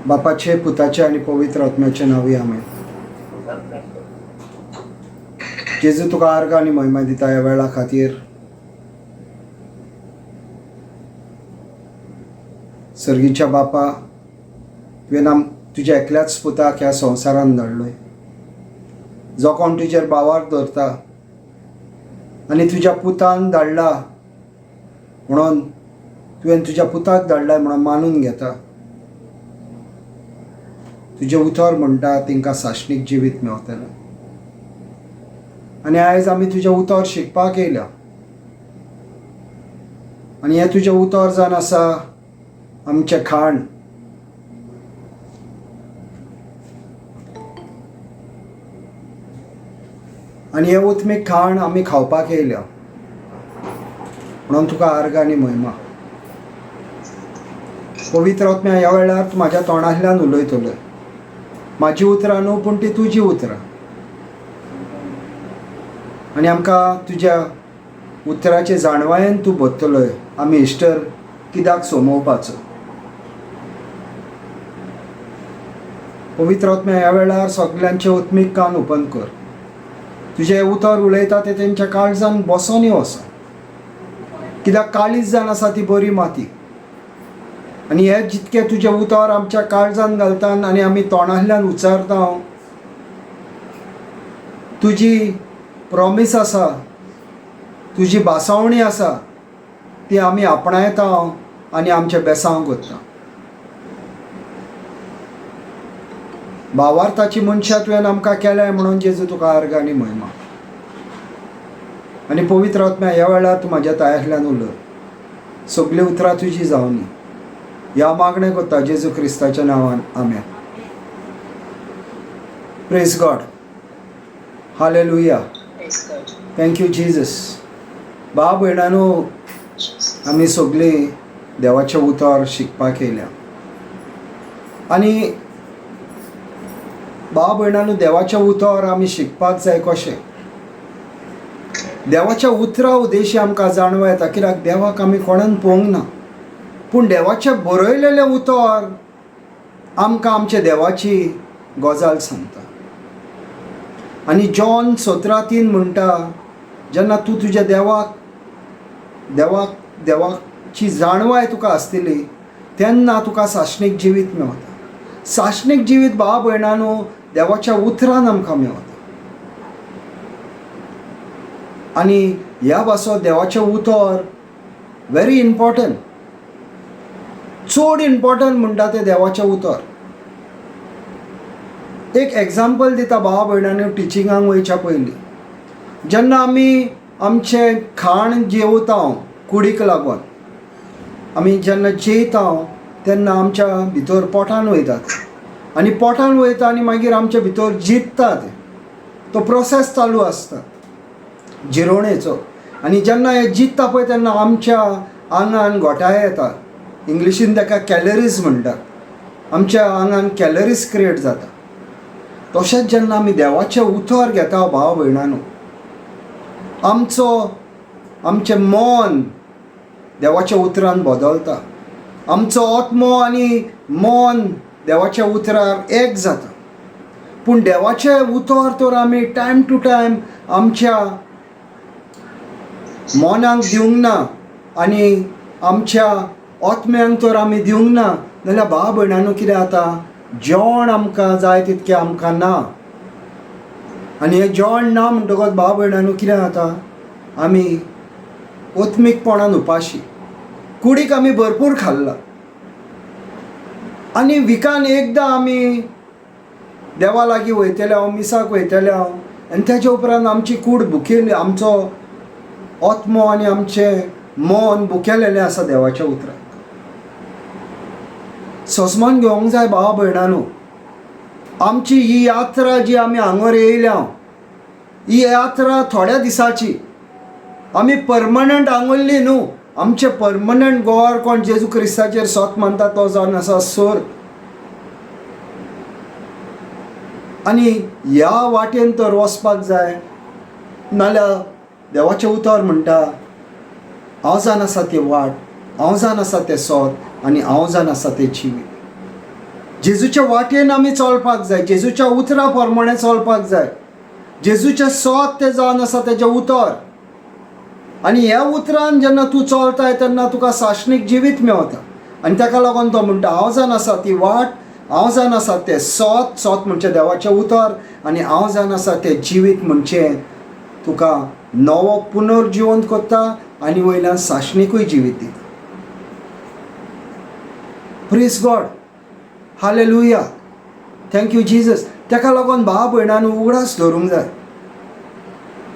बापाचे, पुताचे आनी पवित्र आत्म्याचे नांवी, आमेन. जेजू, तुका आर्गां आनी महिमा दिता ह्या वेळा खातीर. सर्गीच्या बापा, तुवें तुज्या एकल्याच पुताक ह्या संवसारांत धाडलोय, जो कोण तुजेर भावार्थ दवरता आनी तुज्या पुतान धाडला म्हणून, तुवें तुज्या पुताक धाडलाय म्हणून मानून घेता, तुजें उतर म्हणटा तांकां सासणीक जिवीत मेवतलें. आनी आयज आमी तुजें उतर शिकपाक येयल्या आनी हें तुजें उतर जावन आसा आमचें खाण. आनी हें उत्मीक खाण आमी खावपाक येयल्या म्हणून तुका आर्गां आनी महिमा. पवित्र आत्म्या, ह्या वेळार तूं म्हाज्या तोंडांतल्यान उलयतलो. म्हाजी उतरां न्हू, पूण ती तुजी उतरां. आनी आमकां तुज्या उतराचे जाणवायेन तूं भरतलोय आमी इश्टर कित्याक सोमोवपाचो. पवित्र आत्म्या, ह्या वेळार सगल्यांचे उत्मीक कान ओपन कर. तुजें उतर उलयता तें तेंच्या काळजान बसोनी वचो, कित्याक काळीज जावन आसा ती बरी माती. आनी हे जितकें तुजें उतर आमच्या काळजान घालता आनी आमी तोंडांतल्यान उच्चारता, तुजी प्रॉमीस आसा, तुजी भासावणी आसा, ती आमी आपणायता आनी आमचें बेसांव करता. भावार्थाची मनशां तुवें आमकां केल्याय म्हणून जेजू तुका आर्गां आनी महिमा. आनी पवित्र आत्म्या, ह्या वेळार तूं म्हाज्या तायांतल्यान उलय. सगळीं उतरां तुजी जावनी. ह्या मागणें करता जेजू क्रिस्ताच्या नांवान, आमेन. Praise God. Hallelujah. Praise God. Thank you Jesus. भाव भयणानो, आमी सगळीं देवाचें उतर शिकपाक येयल्या. आनी भाव भयणानो, देवाचें उतर आमी शिकपाक जाय. कशें? देवाच्या उतरा उद्देशी आमकां जाणवा येता, कित्याक देवाक आमी कोणान पळोवंक ना, पूण देवाचें बरयलेलें उतर आमकां आमच्या देवाची गजाल सांगता. आनी जॉन 17:3 म्हणटा, जेन्ना तूं तुज्या देवाक देवाक देवाची जाणवाय तुका आसतली, तेन्ना तुका सासणीक जिवीत मेवता. सासणीक जिवीत, भाव भयणानो, देवाच्या उतरान आमकां मेवता. आनी ह्या पासत देवाचें उतर व्हेरी इम्पॉर्टंट. चड इम्पॉर्टंट म्हणटा तें देवाचें उतर. एक एग्जाम्पल दिता भाव भयणांनी, टिचिंगाक वयच्या पयलीं. जेन्ना आमी आमचें खाण जेवता, कुडीक लागून आमी जेन्ना जेयता, तेन्ना आमच्या भितर पोटान वयतात आनी पोटान वयता आनी मागीर आमच्या भितर जिरता तें. तो प्रोसेस चालू आसता जिरोवणेचो. आनी जेन्ना हें जिरता पळय, तेन्ना आमच्या आंगान घोटाळे येता. इंग्लिशीन ताका कॅलरीज म्हणटात. आमच्या आंगान कॅलरीज क्रिएट जाता. तशेंच जेन्ना आमी देवाचें उतर घेता, भाव भयणानो, आमचें मन देवाच्या उतरान बदलता. आमचो आत्मो आनी मन देवाच्या उतरार एक जाता. पूण देवाचें उतर तर आमी टायम टू टायम आमच्या मनाक दिवंक ना आनी आमच्या आत्म्यांक तर आमी दिवंक ना जाल्यार, भाव भयणांनो, कितें जाता? जेवण आमकां जाय तितकें आमकां ना. आनी हें जेवण ना म्हणटकच, भाव भयणांनो, कितें जाता? आमी आत्मीकपणान उपाशी. कुडीक आमी भरपूर खाल्ला आनी विकान एकदां आमी देवा लागीं वयतले हांव, मिसाक वयतले हांव, आनी तेच्या उपरांत आमची कूड भुकेली, आमचो आत्मो आनी आमचें मन भुकेलेलें आसा देवाच्या उतराक. सस्मान घेवंक जाय, भावा भयणांनो. आमची ही यात्रा जी आमी हांगर येयल्या, ही यात्रा थोड्या दिसाची. आमी परमनंट हांगुल्ली न्हू. आमचें परमनंट घर कोण जेजू क्रिस्ताचेर सोत मानता तो जावन आसा सोर्ग. आनी ह्या वाटेन तर वचपाक जाय, नाल्यार देवाचें उतर म्हणटा, हांव जावन आसा ती वाट, हांव जावन आसा तें सोत आनी हांव जावन आसा तें जिवीत. जेजूच्या वाटेन आमी चलपाक जाय, जेजूच्या उतरा प्रमाणे चलपाक जाय. जेजूचें सोत तें जावन आसा तेजें उतर, आनी ह्या उतरान जेन्ना तूं चलताय तेन्ना तुका साशणीक जिवीत मेवता. आनी ताका लागून तो म्हणटा, हांव जावन आसा ती वाट, हांव जावन आसा तें सोत, सोत म्हणचें देवाचें उतर, आनी हांव जावन आसा तें जिवीत म्हणचें तुका नवो पुनर्जिवंत करता आनी वयल्यान साशणीकूय जिवीत दिता. Praise God, hallelujah, thank you Jesus. ताका लागून भाव भयणान उगडास धरूंक जाय,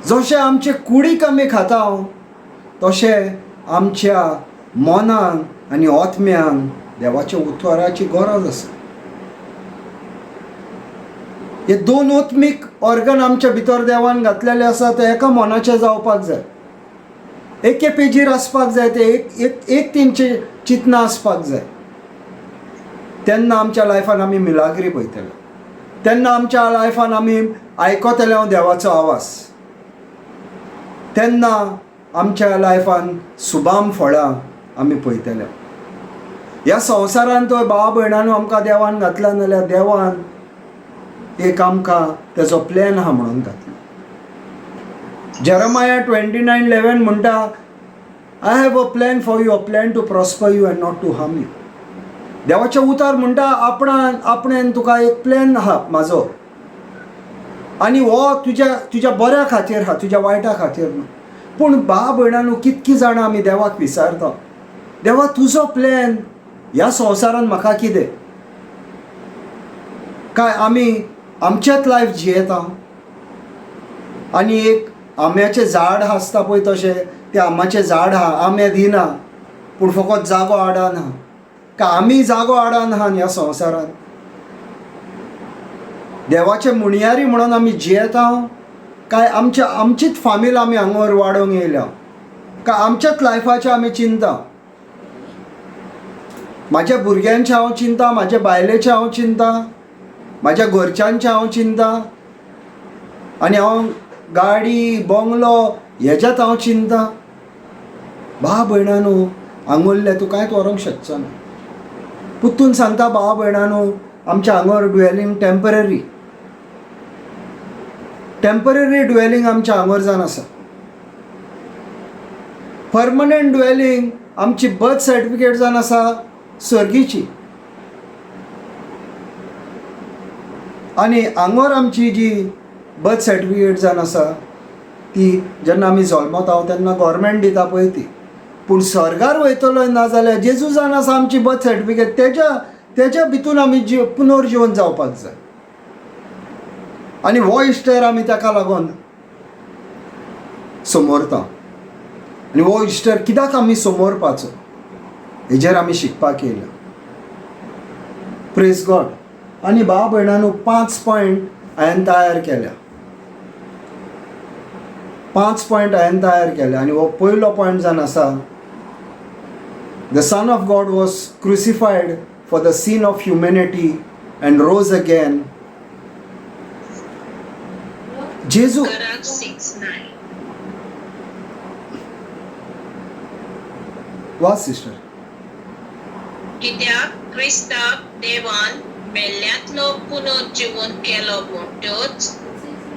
जशें आमचे कुडीक आमी खाता तशें आमच्या मनाक आनी आत्म्यांक देवाच्या उतराची गरज आसा. हे दोन आत्मीक ऑर्गन आमच्या भितर देवान घातलेले आसा, ते एका मनाचे जावपाक जाय, एके पेजीर आसपाक जाय, ते एक एक एक तेंचे चिंतना आसपाक जाय. तेन्ना आमच्या लायफान आमी मिलाग्री पळयतले, तेन्ना आमच्या लायफान आमी आयकतले हांव देवाचो आवाज, तेन्ना आमच्या लायफान सुबाम फळां आमी पळयतले. ह्या संवसारान तो भाव भयणांनो आमकां देवान घातला नाल्यार देवान एक आमकां तेजो प्लॅन आहा म्हणून घातला. जेरमाया 29:11 म्हणटा, I have a plan for you, a plan to prosper you and not to harm you. देवाचें उतर म्हणटा आपणान आपणेन तुका एक प्लॅन आहा म्हाजो, आनी हो तुज्या तुज्या बऱ्या खातीर आहा, तुज्या वायटा खातीर न्हू. पूण भाव भयणांनो, कितकीं जाणां आमी देवाक विचारता, देवा तुजो प्लॅन ह्या संवसारान म्हाका कितें? काय आमी आमचेच लायफ जियेता आनी एक आंब्याचें झाड आसता पळय तशें तें आंब्याचें झाड आहा, आंबे दिना पूण फकत जागो आडान आहा. काय आमी जागो आडान आहा ह्या संवसारान? देवाचे मुणयारी म्हणून आमी जियेता काय आमच्या आमचीच फामील आमी हांगार वाडोवंक येयल्या? काय आमच्याच लायफाचें आमी चिंता? म्हाज्या भुरग्यांचें हांव चिंता, म्हाज्या बायलेचें हांव चिंता, म्हाज्या घरच्यांचें हांव चिंता, आनी हांव गाडी बंगलो हेज्यात हांव चिंता. भाव भयणांनो, हांगुल्ले तूं कांयच व्हरूंक शकचो ना. पुत्तून सांगता भाव भयणांनो, आमच्या हांगर ड्वेलिंग टेंपररी, टेंपररी ड्वेलिंग आमच्या हांगर जावन आसा. परमनंट ड्वेलिंग आमची बर्थ सर्टिफिकेट जावन आसा सर्गीची, आनी हांगर आमची जी बर्थ सर्टिफिकेट जावन आसा ती जेन्ना आमी जल्मता तेन्ना गोवोरमेंट दिता पळय ती. पूण स्वर्गार वयतलो ना जाल्यार जेजू जावन आसा आमची बर्थ सर्टिफिकेट, तेज्या तेज्या भितून आमी पुनर्जिवन जावपाक जाय. आनी हो इश्टर आमी ताका लागून समोरता, आनी हो इश्टर कित्याक आमी समोरपाचो हेजेर आमी शिकपाक येयल्या. Praise God. आनी भाव भयणांनो, 5 पॉयंट हांवें तयार केल्या, 5 पॉयंट हांवें तयार केल्या. आनी हो पयलो पॉयंट जावन आसा, the son of God was crucified for the sin of humanity and rose again. जेजू वा सिस्टर, कित्याक क्रिस्ताक देवान मेल्ल्यांतलो पुनर्जिवन केलो म्हणटच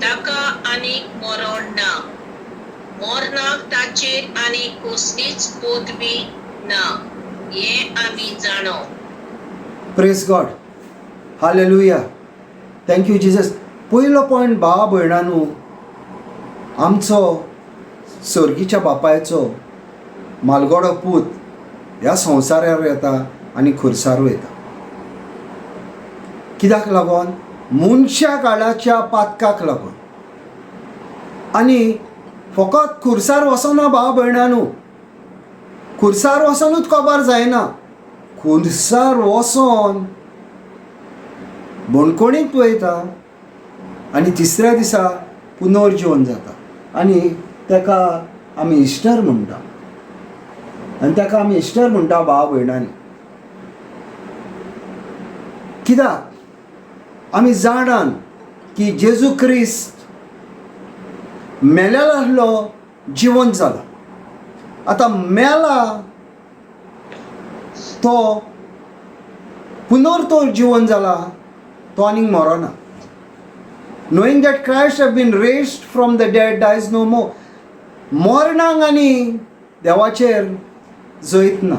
ताका आनीक मरण ना, मरणाक ताचेर आनी कसलीच पदवी ना हें आमी जाणो. Praise God, hallelujah, thank you Jesus. पयलो पॉयंट भाव भयणांनो, आमचो सर्गीच्या बापायचो मालगडो पूत ह्या संवसारार येता आनी खुर्सार वयता. कित्याक लागून? मनशा काळाच्या पातकाक लागून. आनी फकत खुर्सार वचना भाव भयणांनो, खुर्सार वचोनूच कबार जायना, खुर्सार वचोन बणकोणीत वयता आनी तिसऱ्या दिसा पुनर्जिवन जाता, आनी ताका आमी इश्टर म्हणटा, आनी ताका आमी इश्टर म्हणटा भाव भयणांनी. कित्याक आमी जाणान की जेजू क्रिस्त मेलेलो आसलो, जिवंत जाला. आतां मेला तो पुनर तो जिवन जाला, तो आनीक मरोना. Knowing that Christ have been raised from the dead dies no more. मरणाक आनी देवाचेर जैत ना,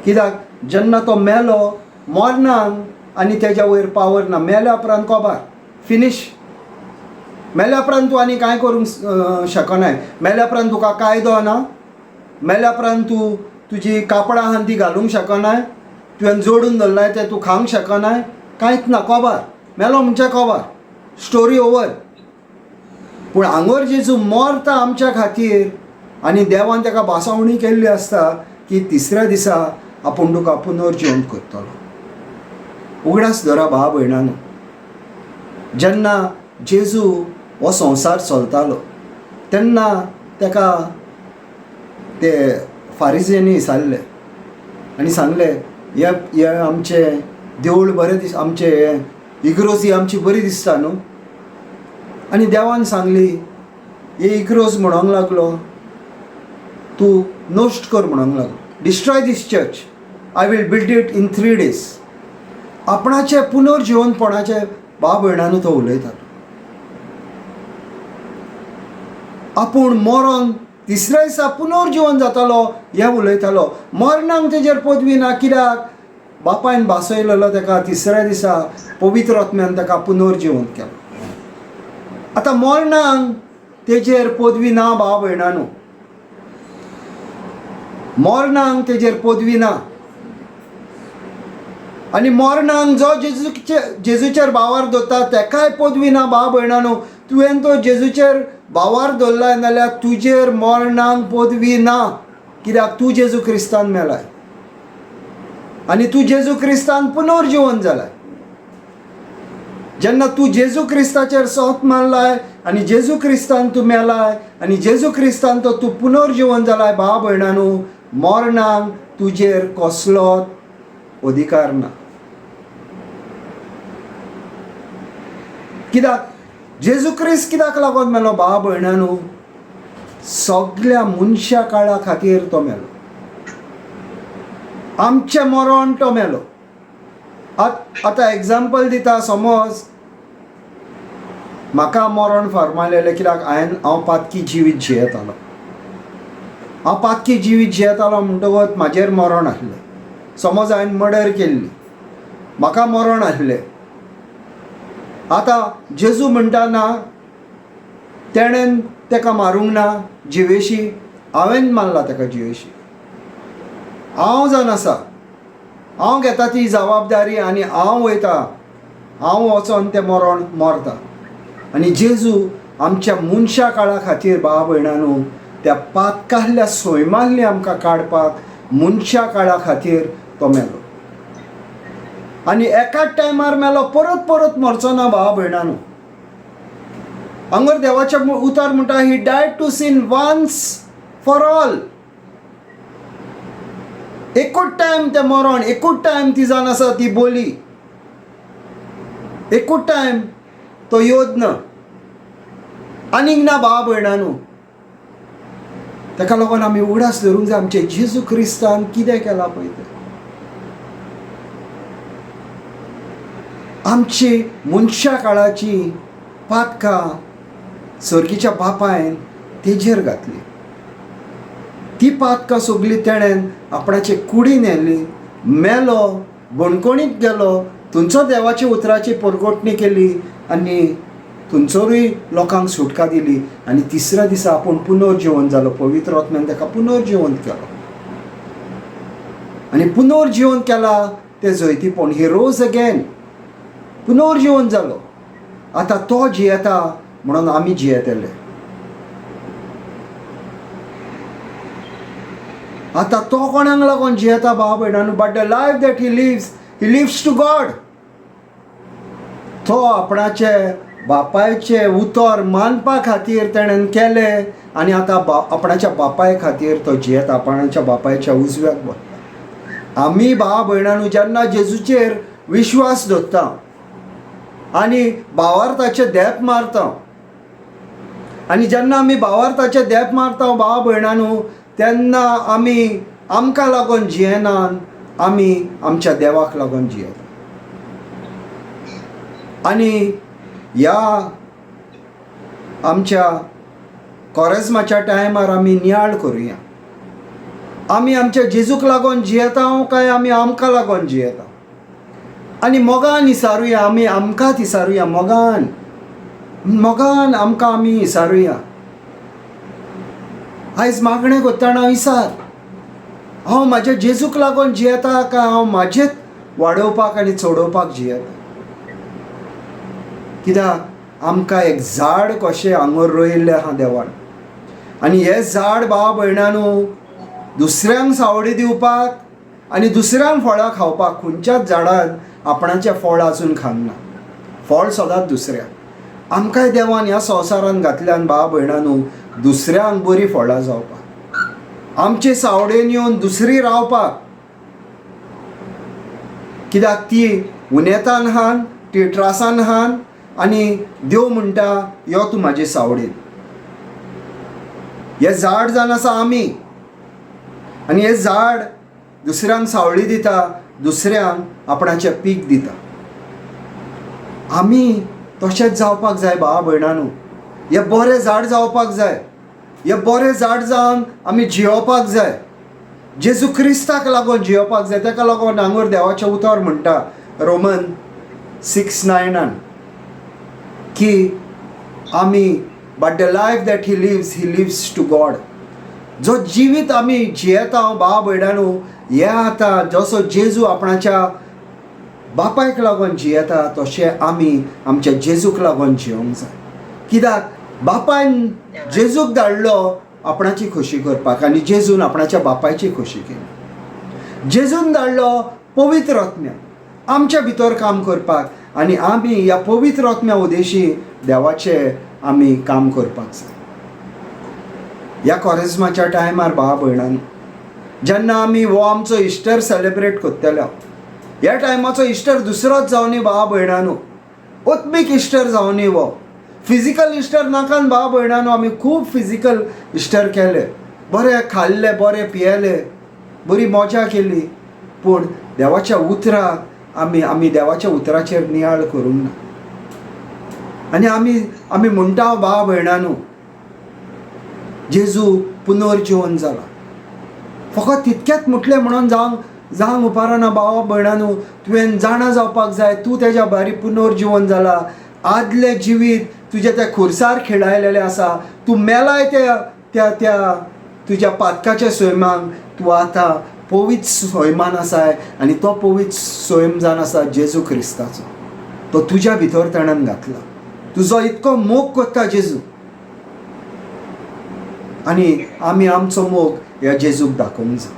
कित्याक जेन्ना तो मेलो, मरणाक आनी तेज्या वयर पावर ना. मेल्या उपरांत कोबार, फिनीश. मेल्या उपरांत तूं आनी कांय करूंक शकनाय. मेल्या उपरांत तुका कायदो ना. मेल्या उपरांत तूं तुजी कापडां आहा ती घालूंक शकनाय, तुवें जोडून दवरलाय तें तूं खावंक शकनाय, कांयच ना. कोबार, मेलो म्हणजे कोबार, स्टोरी ओवर. पूण हांगर जेजू मरता आमच्या खातीर आनी देवान ताका भासावणी केल्ली आसता की तिसऱ्या दिसा आपूण तुका पुनर्जिवन करतलो. उगडास धरा भाव भयणानो, जेन्ना जेजू हो संवसार चलतालो तेन्ना ताका ते फारिजेनी विचारले आनी सांगले, हे हे आमचें देवूळ बरें दीस, आमचें हें इगरोज ही आमची बरी दिसता न्हू. आनी देवान सांगली, ही इगरोज म्हणोंक लागलो तूं नश्ट कर म्हणोंक लागलो, "Destroy this church, I will build it in 3 days." आपणाचें पुनर्जिवनपणाचें भाव भयणानू तो उलयतालो. आपूण मरोन तिसऱ्या दिसा पुनर्जिवन जातालो हें उलयतालो. मरणाक तेजेर पदवी ना, कित्याक बापायन भासयलेलो ताका, तिसऱ्या दिसा पवित्र आत्म्यान ताका पुनर्जिवन केलो. आतां मरणाक तेजेर पदवी ना भाव भयणानू, मरणाक तेजेर पदवी ना. आनी मरणाक जो जेजूचेर भावार दवरता तेकाय पदवी ना. भाव भयणानू, तुवें तो जेजूचेर भावार दवरलाय नाल्यार तुजेर मरणाक पदवी ना, कित्याक तूं जेजू क्रिस्तान मेलाय आनी तूं जेजू क्रिस्तान पुनर्जिवन जालाय. जेन्ना तूं जेजू क्रिस्ताचेर सोत मारलाय आनी जेजू क्रिस्तान तूं मेलाय आनी जेजू क्रिस्तान तो तूं पुनर्जिवन जालाय, भाव भयणानू, मरणाक तुजेर कसलोच अधिकार ना. कित्याक जेजू क्रिस्त कित्याक लागून मेलो भाव भयणानू? सगल्या मनशा काळा खातीर तो मेलो, आमचें मरण तो मेलो. आतां एग्जाम्पल दिता, समज म्हाका मरण फर्मायलेलें, कित्याक हांव पातकी जिवीत जियेतालो. हांव पातकी जिवीत जियेतालो म्हणटकच म्हाजेर मरण आसलें. समज हांवें मर्डर केल्ली, म्हाका मरण आसलें. आतां जेजू म्हणटा, ना, तेणेन तेका मारूंक ना जिवेशी, हांवें मारला तेका जिवेशी. हांव जावन आसा, हांव घेता ती जबाबदारी आनी हांव वयता, हांव वचोन तें मरण मरता. आनी जेजू आमच्या मनशा काळा खातीर भाव भयणानू त्या पातकांतल्या सैमांतली आमकां काडपाक मनशा काळा खातीर तो मेलो आनी एकाच टायमार मेलो, परत परत मरचो ना भाव भयणानू. हांगर देवाचें उतर म्हणटा, "He died to sin once for all." एकूच टायम तें मरण, एकूच टायम ती जावन आसा ती बोली, एकूच टायम तो योद्न, आनीक ना भाव भयणानू. ताका लागून आमी उगडास धरूंक जाय आमचे जेजू क्रिस्तान कितें केलां पळय तें. आमची मनशा काळाची पातकां सर्गीच्या बापायन तेजेर घातली. ती पातकां सगलीं तेणेन आपणाचे कुडीन व्हेली, मेलो, बणकोणीत गेलो, थंयचो देवाच्या उतराची परगटणी केली आनी थंयसरूय लोकांक सुटका दिली. आनी तिसऱ्या दिसा आपूण पुनर्जिवन जालो, पवित्र आत्म्यान ताका पुनर्जिवन केलो आनी पुनर्जिवन केला तें जैतीपण. He rose again, पुनर्जिवन जालो. आतां तो जियेता म्हणून आमी जियेतले. आतां तो कोणाक लागून जियेता भाव भयणानू? But the life that he lives, he lives to God. तो आपणाचे बापायचें उतर मानपा खातीर तेणेन केलें आनी आतां आपणाच्या बापाय खातीर तो जियेता, आपणाच्या बापायच्या उजव्याक बसता. आमी भाव भयणानू जेन्ना जेजूचेर विश्वास दवरता आनी भावार्थाचे धेंप मारता आनी जेन्ना आमी भावार्थाचे धेंप मारता भाव भयणानू, तेन्ना आमी आमकां लागून जियेनात, आमी आमच्या देवाक लागून जियेता. आनी ह्या आमच्या कोरेज्माच्या टायमार आमी नियाळ करुया, आमी आमच्या जेजूक लागून जियेता काय आमी आमकां लागून जियेता. आनी मोगान इसारुया, आमी आमकांच इसारुया, मोगान मोगान आमकां आमी इसारुया. आयज मागणें करतना इसार, हांव म्हाज्या जेजूक लागून जियेता काय हांव म्हाजेच वाडोवपाक आनी चडोवपाक जियेता. कित्याक आमकां एक झाड कशें हांगर रोयिल्लें आहा देवान, आनी हें झाड भाव भयणानू दुसऱ्यांक सावडी दिवपाक आनी दुसऱ्यांक फळां खावपाक. खंयच्याच झाडान आपणाचें फळ आजून खावना, फळ सदांच दुसऱ्याक. आमकांय देवान ह्या संवसारान घातल्यान भाव भयणानू दुसऱ्यांक बरीं फळां जावपाक, आमचे सावडेन येवन दुसरी रावपाक. कित्याक ती उनेतान हान, ती ट्रासान हान, आनी देव म्हणटा यो तूं म्हाजे सावडेन. हें झाड जावन आसा आमी, आनी हें झाड दुसऱ्यांक सावळी दिता, दुसऱ्यांक आपणाचें पीक दिता. आमी तशेंच जावपाक जाय भावा भयणानू, हें बरें झाड जावपाक जाय, हें बरें झाड जावन आमी जियोवपाक जाय, जेजू क्रिस्ताक लागून जियोवपाक जाय. ताका लागून हांगर देवाचें उतर म्हणटा रोमन 6:9 की आमी but the life that he lives, he lives to God. जो जिवीत आमी जियेता भाव भयणानू, हें आतां जसो जेजू आपणाच्या बापायक लागून जियेता तशें आमी आमच्या जेजूक लागून जियोंक जाय. कित्याक बापायन जेजूक धाडलो आपणाची खोशी करपाक, आनी जेजून आपणाच्या बापायची खोशी केली. जेजून धाडलो पवित्र आत्म्या आमच्या भितर काम करपाक, आनी आमी ह्या पवित्र आत्म्या उदेशी देवाचें आमी काम करपाक जाय. ह्या कोरेज्माच्या टायमार भाव भयणान जेन्ना आमी हो आमचो इस्टर सेलेब्रेट करतले, ह्या टायमाचो इस्टर दुसरोच जावनी भाव भयणानू, आत्मीक इस्टर जावनी, हो फिजिकल इस्टर नाकान भाव भयणानू. आमी खूब फिजिकल इस्टर केले, बरें खाल्लें, बरें पियेले, बरी मजा केली, पूण देवाच्या उतराक आमी आमी देवाच्या उतराचेर नियाळ करूंक ना. आनी आमी आमी म्हणटा भाव भयणानू जेजू पुनर्जिवन जाला, फकत तितकेंच म्हटलें म्हणून जावंक जावंक उपकारना भावा भयणानू. तुवें जाणा जावपाक जाय तूं तेज्या बारी पुनर्जिवन जाला, आदलें जिवीत तुजें त्या खुर्सार खेळायलेलें आसा, तूं मेलाय त्या त्या त्या तुज्या पातकाच्या सैमाक, तूं आतां पवित्र सैमान आसाय, आनी तो पवित्र सैम जावन आसा जेजू क्रिस्ताचो, तो तुज्या भितर ताणें घातला. तुजो इतको मोग करता जेजू, आनी आमी आमचो मोग ह्या जेजूक दाखोवंक जाय.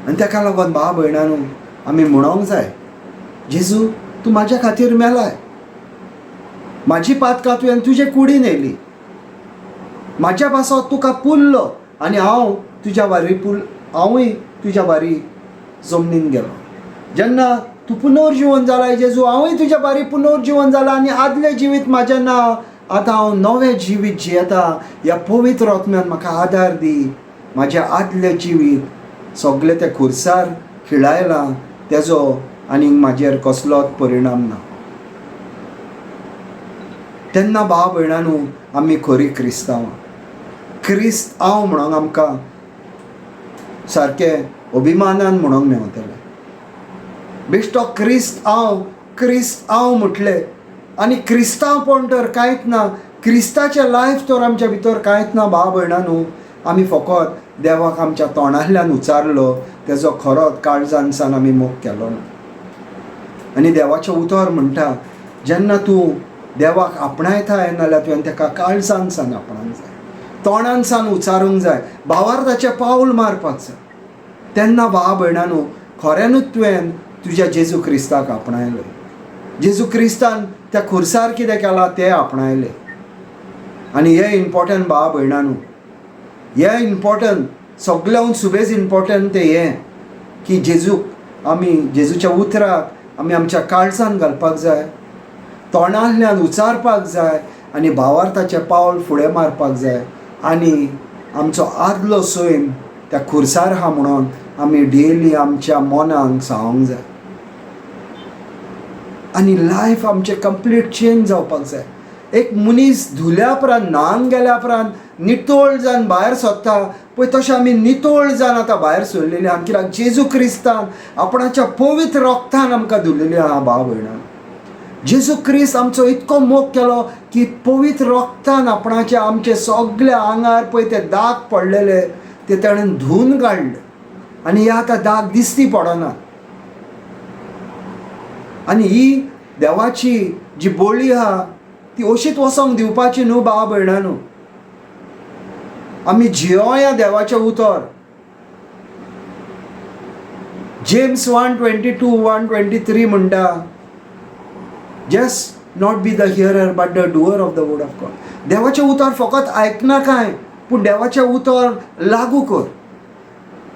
आनी ताका लागून भाव भयणानू आमी म्हणोंक जाय, जेजू तूं म्हाज्या खातीर मेलाय, म्हाजी पातकां तुवें तुजे कुडीन येयली, म्हाज्या पासत तुका पुरलो, आनी हांव तुज्या वारी हांवूय तुज्या वारी जमनीन गेलो. जेन्ना तूं पुनर्जिवन जालाय जेजू, हांवूय तुज्या बारी पुनर्जिवन जाला, आनी आदलें जिवीत म्हाजें ना, आतां हांव नवें जिवीत जियेता. ह्या पवित्र आत्म्यान म्हाका आदार दी, म्हाजें आदलें जिवीत सगळें तें खुर्सार खिळायलां तेजो आनी म्हाजेर कसलोच परिणाम ना. तेन्ना भाव भयणानू आमी खरी क्रिस्तांवां, क्रिस्त हांव म्हणून आमकां सारकें अभिमानान म्हणूंक मेवतलें. बेश्टो क्रिस्त हांव, क्रिस्त हांव म्हटलें आनी क्रिस्तांवपण तर कांयच ना, क्रिस्ताचें लायफ तर आमच्या भितर कांयच ना. भाव भयणानू आमी फकत देवाक आमच्या तोंडांतल्यान उचारलो, तेजो खरोच काळजान सान आमी मोग केलो ना. आनी देवाचें उतर म्हणटा जेन्ना तूं देवाक आपणायताय नाल्यार तुवें ताका काळजान सान आपणावंक जाय, तोंडान सान उचारूंक जाय, भावार्थाचें पावल मारपाक जाय. तेन्ना भाव भयणानू खऱ्यानूच तुवें तुज्या जेजू क्रिस्ताक आपणायलें, जेजू क्रिस्तान त्या खुर्सार कितें केलां तें आपणायलें. आनी हें इम्पोर्टंट भाव भयणानू, हें इम्पोर्टंट सगळ्यांक सुबेज इम्पोर्टंट तें हें की जेजूक आमी जेजूच्या उतराक आमी आमच्या काळजान घालपाक जाय, तोंडांतल्यान उचारपाक जाय, आनी भावार्थाचें पावल फुडें मारपाक जाय, आनी आमचो आदलो सैम त्या खुर्सार आहा म्हणून आमी डेली आमच्या मनाक सांगूंक जाय आनी लायफ आमचें कंप्लीट चेंज जावपाक जाय. एक मनीस धुल्या उपरांत, न्हांवन गेल्या उपरांत नितळ जावन भायर सरता पळय, तशें आमी नितळ जावन आतां भायर सरलेली आहा, कित्याक जेजू क्रिस्तान आपणाच्या पवित्र रोगतान आमकां धुलेली आहा. भाव भयणां, जेजू क्रिस्त आमचो इतको मोग केलो की पवित्र रोगतान आपणाच्या आमचे सगल्या आंगार पळय ते दाग पडलेले ते ताणें धुवन काडले आनी हे आतां दाग दिसती पडना. आनी ही देवाची जी बोली आहा ती अशीच वचोंक दिवपाची न्हू भाव भयणा न्हू. आमी जियोया देवाचें उतर. जेम्स 1:22 1:23 म्हणटा, just not be the hearer but the doer of the word of God. देवाचें उतर फकत आयकना काय, पूण देवाचें उतर लागू कर.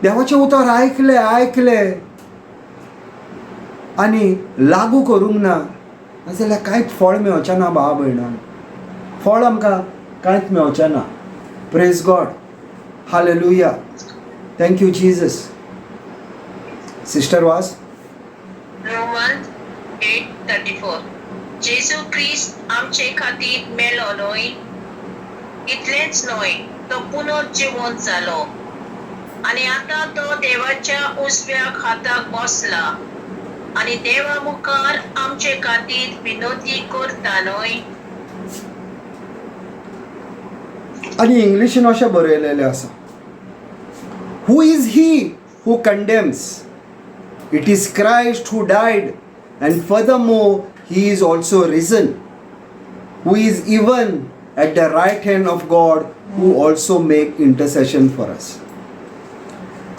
देवाचें उतर आयकलें आयकलें आनी लागू करूंक ना नाजाल्यार कांयच फळ मेळचें ना भाव भयणान, फळ आमकां कांयच मेळचें ना. Praise God, hallelujah, thank you Jesus. Sister Vaz. Romans 8:34. जेजू क्रिस्त आमचे खातीर मेलो न्हय, इतलेंच न्हय, तो पुनर्जिवंत जालो आनी आतां तो देवाच्या उजव्या हाताक बसला आनी देवा मुखार आमचे खातीर विनोती करता न्हय. आनी इंग्लिशीन अशें बरयलेलें आसा, who is he who condemns? It is Christ who died and furthermore he is also risen, who is even at the right hand of God, who also make intercession for us.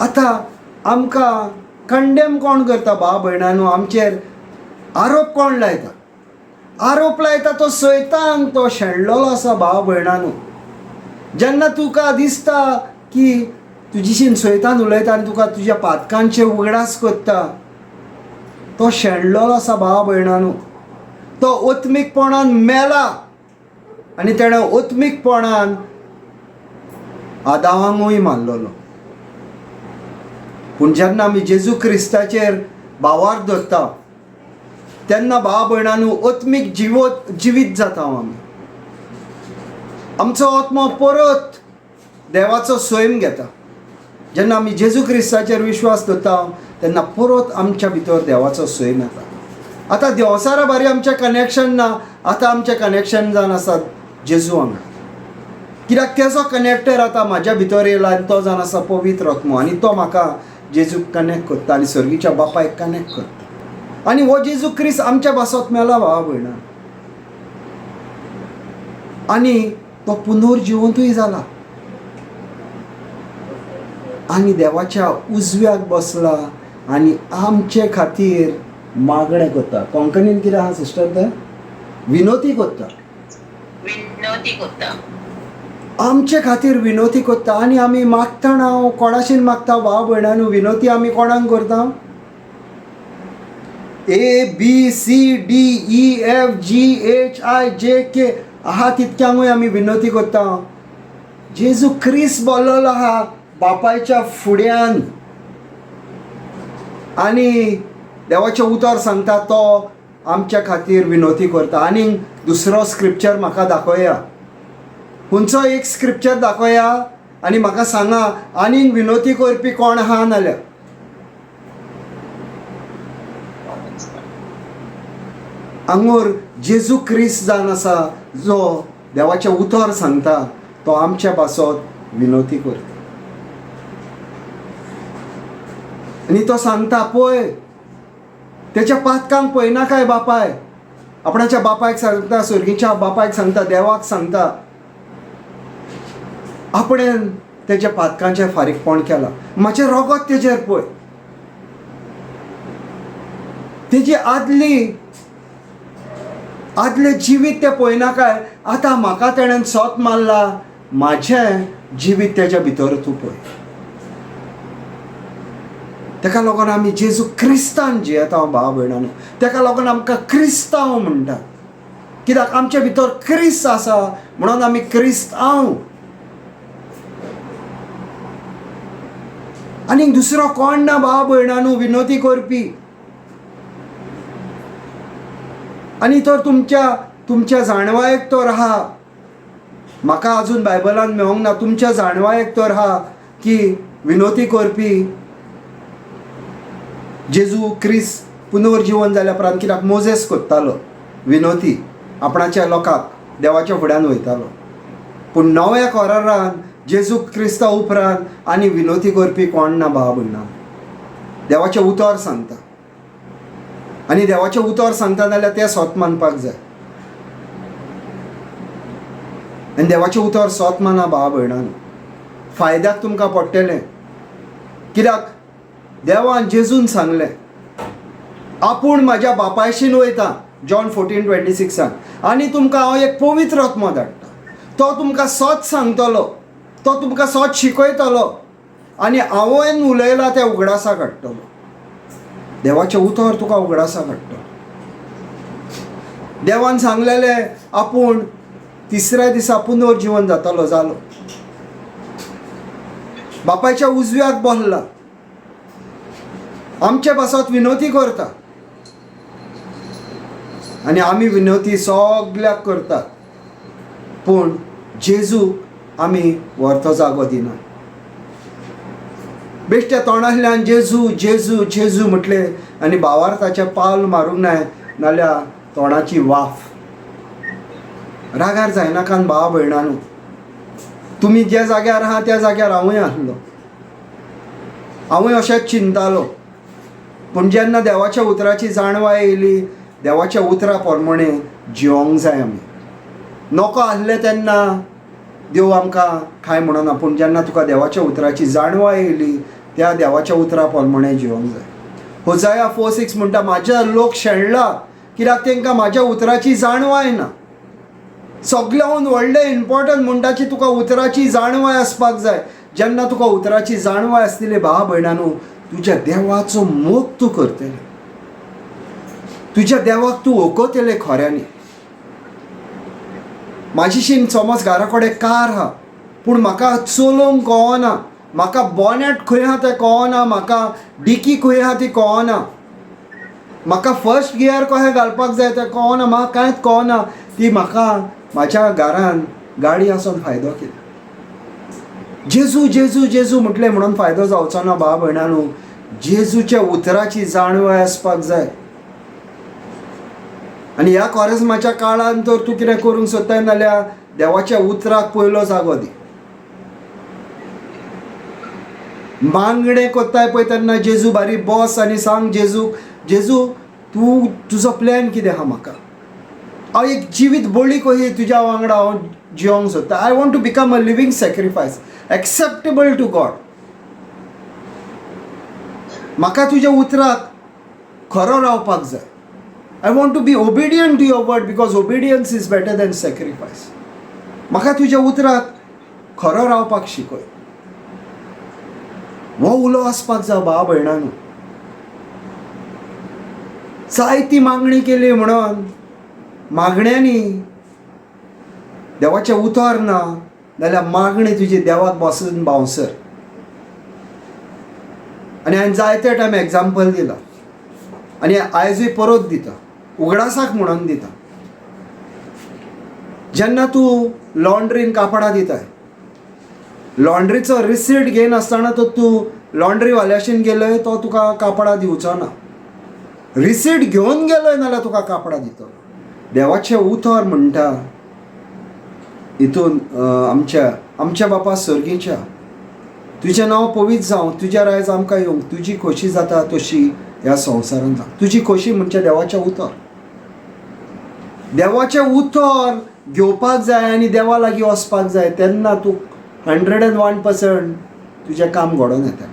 आतां आमकां condemn कोण करता भाव भयणांनो? आमचेर आरोप कोण लायता? आरोप लायता तो सैतान, तो शेणलेलो आसा भाव भयणांनो. जेन्ना तुका दिसता की तुजीशीन सैतान उलयता आनी तुका तुज्या पातकांचे उगडास करता, तो शेणलेलो आसा भाव भयणांनो. तो आत्मीकपणान मेला आनी तेणें आत्मीकपणान आदावांगूय मारलेलो. पूण जेन्ना आमी जेजू क्रिस्ताचेर भावार्थ धरता तेन्ना भाव भयणांनो आत्मीक जिवीत जाता आमी. आमचो आत्मो परत देवाचो सैम घेता. जेन्ना आमी जेजू क्रिस्ताचेर विश्वास दवरता तेन्ना परत आमच्या भितर देवाचो सैम येता. आतां देवसारा बारी आमचें कनेक्शन ना, आतां आमचें कनेक्शन जावन आसा जेजू वांगडा, कित्याक तेजो कनेक्टर आतां म्हाज्या भितर येयला आनी तो जावन आसा पवित्र आत्मो आनी तो म्हाका जेजूक कनेक्ट करता आनी सर्गीच्या बापायक कनेक्ट करता. आनी हो जेजू क्रिस्त आमच्या बासत मेला भावा भयणा, आनी तो पुनर्जिवंतूय जाला आनी देवाच्या उजव्याक बसला आनी आमचे खातीर मागणें करता. कोंकणीन कितें आहा सिस्टर? तें विनोती करता, विनोती करता, आमचे खातीर विनोती करता. आनी आमी मागतना कोणाशीन मागता भाव भयणांनो? विनोती आमी कोणाक करता? A B C D E F G H I J K आहा तितक्यांकूय आमी विनोती करता. जेजू क्रिस्त बोल्लोलो आहा बापायच्या फुड्यान आनी देवाचें उतर सांगता तो आमच्या खातीर विनोती करता. आनी दुसरो स्क्रिप्चर म्हाका दाखोवया, खंयचो एक स्क्रिप्चर दाखोवया आनी म्हाका सांगा आनीक विनोती करपी कोण आहा नाल्यार. आंगोर जेजू क्रिस्त जावन आसा जो देवाचें उतर सांगता तो आमच्या पासत विनोती करता आनी तो सांगता पळय तेच्या पातकांक पळयनाकाय बापाय. आपणाच्या बापायक सांगता, सर्गीच्या बापायक सांगता, देवाक सांगता आपणें तेच्या पातकांचें फारीकपण केलां, म्हाजें रोगत तेजेर पळय. तेजी आदली आदलें जिवीत तें पळयनाकाय, आतां म्हाका तेणें सोत मारला, म्हाजें जिवीत तेज्या भितर तूं पळय. तेका लागून आमी जेजू क्रिस्तान जियेता भाव भयणांनो. तेका लागून आमकां क्रिस्तांव म्हणटात, कित्याक आमच्या भितर क्रिस्त आसा म्हणून आमी क्रिस्तांव. आनीक दुसरो कोण ना भाव भयणांनो विनोती करपी. आनी तर तुमच्या तुमच्या जाणवायेक तर आहा, म्हाका अजून बायबलान मेळोंक ना, तुमच्या जाणवायेक तर आहा की विनोती करपी जेजू क्रिस्त पुनर्जिवन जाल्या उपरांत, कित्याक मोजेस कोत्तालो विनोती आपणाच्या लोकांक देवाच्या फुड्यान वयतालो. पूण नव्या करारान जेजू क्रिस्ता उपरांत आनी विनोती करपी कोण ना भाव भयणां. देवाचें उतर सांगता आनी देवाचें उतर सांगता जाल्यार तें सोत मानपाक जाय. आनी देवाचें उतर सोत माना भाव भयणान, फायद्याक तुमकां पडटलें. कित्याक देवान जेजून सांगलें आपूण म्हाज्या बापायशीन वयता, जॉन 14:26 आनी तुमकां हांव एक पवित्र आत्मो धाडटा, तो तुमकां सत सांगतलो, तो तुमकां सत शिकयतलो आनी हांवें उलयलां तें उगडासाक हाडटलो. देवाचें उतर तुका उगडासाक हाडटलो. देवान सांगलेलें आपूण तिसऱ्या दिसा पुनर्जिवन जातलो, जालो. बापायच्या उजव्याक बसला, आमचे पासत विनोती करता आनी आमी विनोती सगल्याक करतात, पूण जेजू आमी व्हरतो जागो दिना. बेश्ट्या तोंडांतल्यान जेजू जेजू जेजू म्हटलें आनी भावार्थाचें पावल मारूंक नाय, नाल्यार तोंडाची वाफ. रागार जायनाकान भाव भयणानू, तुमी ज्या जाग्यार आहा त्या जाग्यार हांवूय आसलो, हांवूय अशेंच चिंतालो. पूण जेन्ना देवाच्या उतराची जाणवाय येयली, देवाच्या उतरा प्रमाणे जिवोंक जाय आमी. नको आसलें तेन्ना देव आमकां कांय म्हणना, पूण जेन्ना तुका देवाच्या उतराची जाणवाय येयली त्या देवाच्या उतरा प्रमाणे जिवोंक जाय. होजाया 4:6 म्हणटा म्हाज्या लोक शेणला कित्याक तांकां म्हाज्या उतराची जाणवाय ना. सगळ्याहून व्हडलें इम्पॉर्टंट म्हणटाची तुका उतराची जाणवाय आसपाक जाय. जेन्ना तुका उतराची जाणवाय आसतली भाव भयणानू, तुज्या देवाचो मोग तूं करतले, तुज्या देवाक तूं वखतले खऱ्यांनी. म्हाजीशीन समज घरा कडेन कार आहा, पूण म्हाका चलोवंक कळना, म्हाका बॉनेट खंय आहा तें कळना, म्हाका डिकी खंय आहा ती कळना, म्हाका फर्स्ट गियर कशें घालपाक जाय तें कळना, म्हाका कांयच कळना. ती म्हाका म्हाज्या घरान गाडी आसून फायदो कितें? जेजू जेजू जेजू म्हटलें म्हणून फायदो जावचो ना भाव भयणानू. जेजूच्या उतराची जाणवाय आसपाक जाय. आनी ह्या कॉरेज्माच्या काळान तर तूं कितें करूंक सोदताय जाल्यार देवाच्या उतराक पयलो जागो दी. मागणें कोत्ताय पळय तेन्ना जेजू बारी बस आनी सांग जेजूक, जेजू तूं तुजो प्लॅन कितें आहा, म्हाका हांव एक जिवीत बळी कशी तुज्या वांगडा हांव जिवोंक सोदता. I want to become a living sacrifice acceptable to God. म्हाका तुज्या उतराक खरो रावपाक जाय. I want to be obedient to your word because obedience is better than sacrifice. म्हाका तुज्या उतराक खरो रावपाक शिकय. हो उलो आसपाक जाय भाव भयणानू. जायती मागणी केली म्हणून मागण्यांनी देवाचें उतर ना जाल्यार मागणी तुजी देवाक बसून बावसर. आनी हांवें जायते टायम एग्जाम्पल दिला आनी आयजूय परत दिता, उगडासाक म्हणून दिता. जेन्ना तूं लॉन्ड्रीन कापडां दिताय, लॉन्ड्रीचो रिसीट घेयनासतना तो तूं लॉन्ड्रीवाल्याशीन गेलय तो तुका कापडां दिवचो ना. रिसीट घेवन गेलय नाल्यार तुका कापडां दितलो. देवाचें उतर म्हणटा हितून आमच्या आमच्या बापा सर्गीच्या तुजें नांव पवित्र जावं, तुज्या रायज आमकां येवंक, तुजी खोशी जाता तशी ह्या संवसारांत जावं. तुजी खोशी म्हणजे देवाचें उतर. देवाचें उतर घेवपाक जाय आनी देवा लागीं वचपाक जाय, तेन्ना तूं 101% तुजें काम घडोवन येता.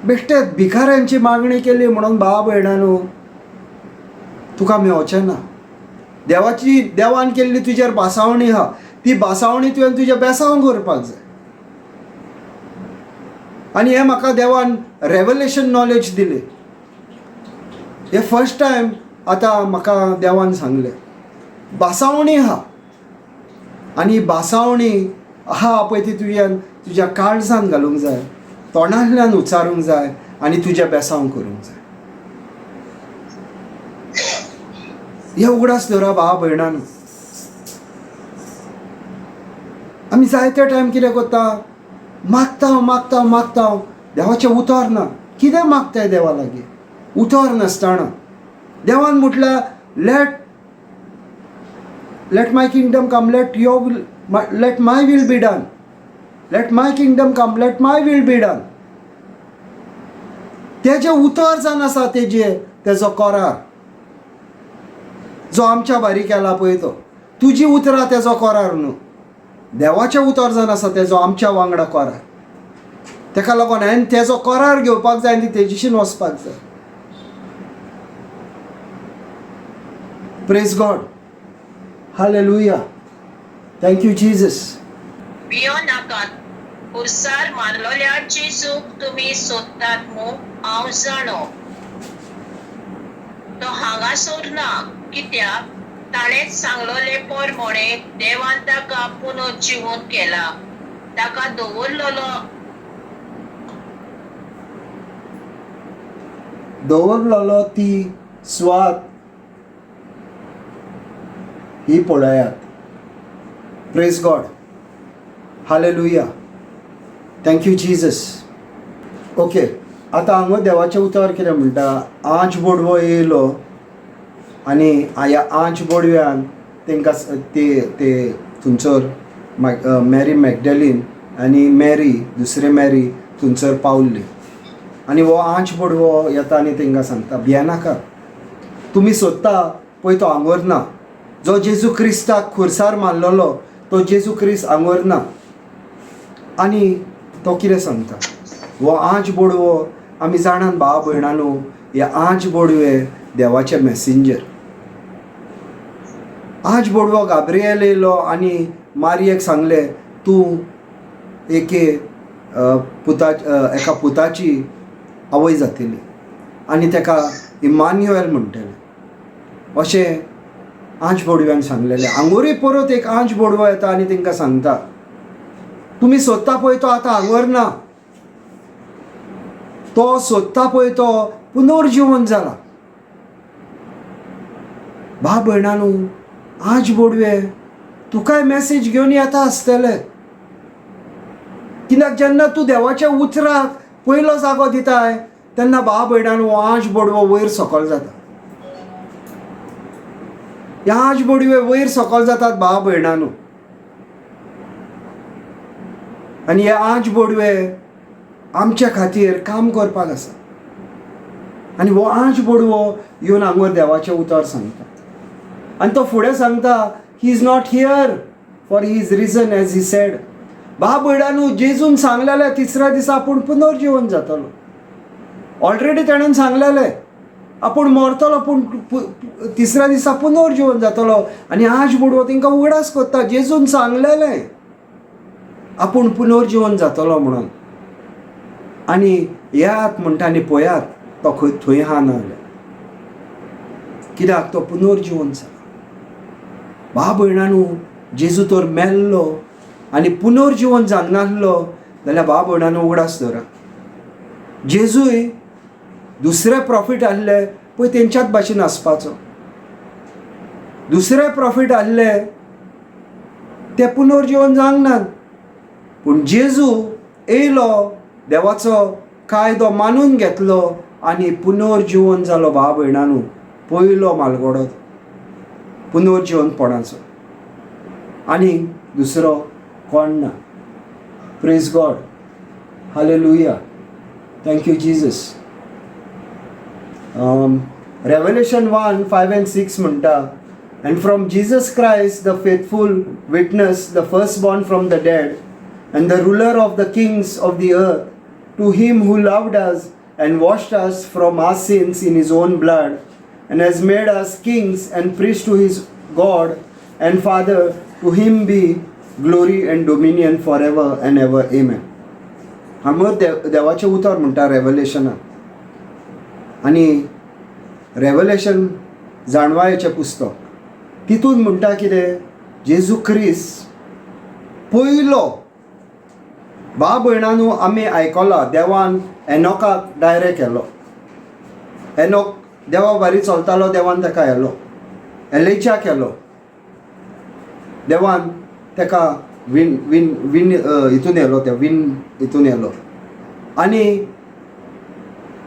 बेश्टे भिकाऱ्यांची मागणी केली म्हणून भाव भयणानू तुका मेवचें ना. देवाची देवान केल्ली तुजेर बासावणी आहा, ती बासावणी तुवें तुजें बेसांव करपाक जाय. आनी हें म्हाका देवान रेवलेशन नॉलेज दिली. हें फर्स्ट टायम आतां म्हाका देवान सांगलें बासावणी आहा आनी बासावणी आहा पळय ती तुज्यान तुज्या काळजान घालूंक जाय, तोंडांतल्यान उच्चारूंक जाय आनी तुजें बेसांव करूंक जाय. हे उगडास दवरा भाव भयणान. आमी जायते टायम कितें करता, मागता मागता मागता, देवाचें उतर ना. कितें मागताय देवा लागीं उतर नासतना? देवान म्हटल्यार let my kingdom come, let your will, let my will be done, let my kingdom come, let my will be done. तेजें उतर जावन आसा, तेजे तेजो करार जो आमच्या बारी केला पळय तो तुजी उतरां तेजो करार न्हू, देवाचें उतर जावन आसा तेजो आमच्या वांगडा करार. तेका लागून हांवें तेजो करार घेवपाक जाय आनी तेजीशीन वचपाक जाय. Praise God, hallelujah, thank you Jesus. भियो नाकात, खुर्सार मारलोल्या जेजूक तुमी सोदतात मू हांव जाणो. तो हांगासर ना, कित्याक ताणेंच सांगलोले पोरमोणे देवान ताका पुनर्जिवन केला. ताका दवरलोलो ती स्वात ही पळयात. Praise God, hallelujah, thank you Jesus. Okay, आतां हांगा देवाचें उतर कितें म्हणटा, आंच बोडवो येयलो आनी ह्या आंच बोडव्यान तांकां ते ते थंयसर मॅरी मॅगडेलीन आनी मॅरी दुसरे मॅरी थंयसर पावल्ली आनी हो आंच बोडवो येता आनी तांकां सांगता भियेनाका, तुमी सोदता पळय तो हांगर ना, जो जेजू क्रिस्ताक खुर्सार मारलेलो तो जेजू क्रिस्त हांगर ना. आनी तो कितें सांगता, हो आंच बोडवो आमी जाणान भाव भयणानो, हे आंच बोडवे देवाचे मॅसेंजर. आंच बोडवो गाब्रिएल येयलो आनी मारयेक सांगलें तूं एके पुता एका पुताची आवय जातली आनी ताका इमान्युएल म्हणटले, अशें आंच बोडव्यान सांगलेलें. हांगोरूय परत एक आंच बोडवो येता आनी तांकां सांगता तुमी सोदता पळय तो आतां हांगर ना, तो सोदता पळय तो पुनर्जिवन जाला. भाव भयणानू, आज बोडवे तुकाय मॅसेज घेवन येता आसतले, कित्याक जेन्ना तूं देवाच्या उतराक पयलो जागो दिताय तेन्ना भाव भयणानू आज बोडवो वयर सकयल जाता. ह्या आज बोडवे वयर सकयल जातात भाव भयणानू, आनी हे आज बोडवे आमच्या खातीर काम करपाक आसा. आनी हो आंच बोडवो येवन हांगर देवाचें उतर सांगता आनी तो फुडें सांगता he is not here for he is risen as he said. भाव भयणानू, जेजून सांगलेलें तिसऱ्या दिसा आपूण पुनर्जिवन जातलो. ऑलरेडी ताणें सांगलेलें आपूण मरतलो पूण तिसऱ्या दिसा पुनर्जिवन जातलो. आनी आंच बोडवो तांकां उगडास करता जेजून सांगलेलें आपूण पुनर्जिवन जातलो म्हणून. आनी येयात म्हणटा आनी पळयात तो खंय थंय आहा ना जाल्यार, कित्याक तो पुनर्जिवन जाला. भाव भयणानू, जेजू तर मेल्लो आनी पुनर्जिवन जावंक नासलो जाल्यार भाव भयणानू उगडास दवरा, जेजूय दुसरे प्रॉफीट आहले पळय तेंच्याच भाशेन आसपाचो. दुसरे प्रॉफीट आहले ते पुनर्जिवन जावंक नात, पूण जेजू येयलो, देवाचो कायदो मानून घेतलो आनी पुनर्जिवन जालो. भाव भयणानू, पयलो मालगडो पुनर्जिवनपणाचो आनी दुसरो कोण ना. Praise God, hallelujah, thank you Jesus. Revelation 1:5 and 6 म्हणटा, and from Jesus Christ the faithful witness, the first born from the dead and the ruler of the kings of the earth, to him who loved us and washed us from our sins in his own blood and has made us kings and priests to his God and Father, to him be glory and dominion forever and ever. Amen. हांगा देवाचें उतर म्हणटा रेवलेशनाक, आनी revelation जाणवायेचें पुस्तक, तितून म्हणटा कितें, जेजू क्रिस्त पयलो भाव भयणांनो, आमी आयकलां देवान एनोकाक डायरेक्ट केलो. एनोक देवा बारी चलतालो, देवान ताका येलो, एलेच्या केलो, देवान ताका विन विन विन हितून येलो, त्या विन हितून येलो. आनी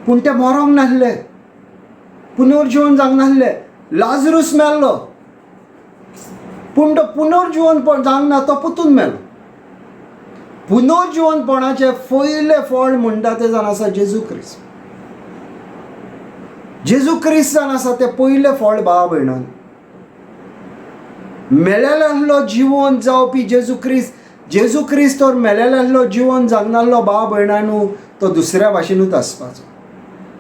पूण ते मरोंक नासले, पुनर्जिवन जावंक नासले. लाजरूस मेल्लो, पूण तो पुनर्जिवन जावंक ना, तो पुतून मेलो. पुनर्जिवनपणाचें पयलें फळ म्हणटा तें जावन आसा जेजू क्रिस्त. जेजू क्रिस्त जावन आसा तें पयलें फळ. भाव भयणान, मेलेल्यांतलो जिवन जावपी जेजू क्रिस्त, जेजू क्रिस्त तर मेलेल्यांतलो जिवन जागनासलो भाव भयणानू, तो दुसऱ्या भाशेनूच आसपाचो.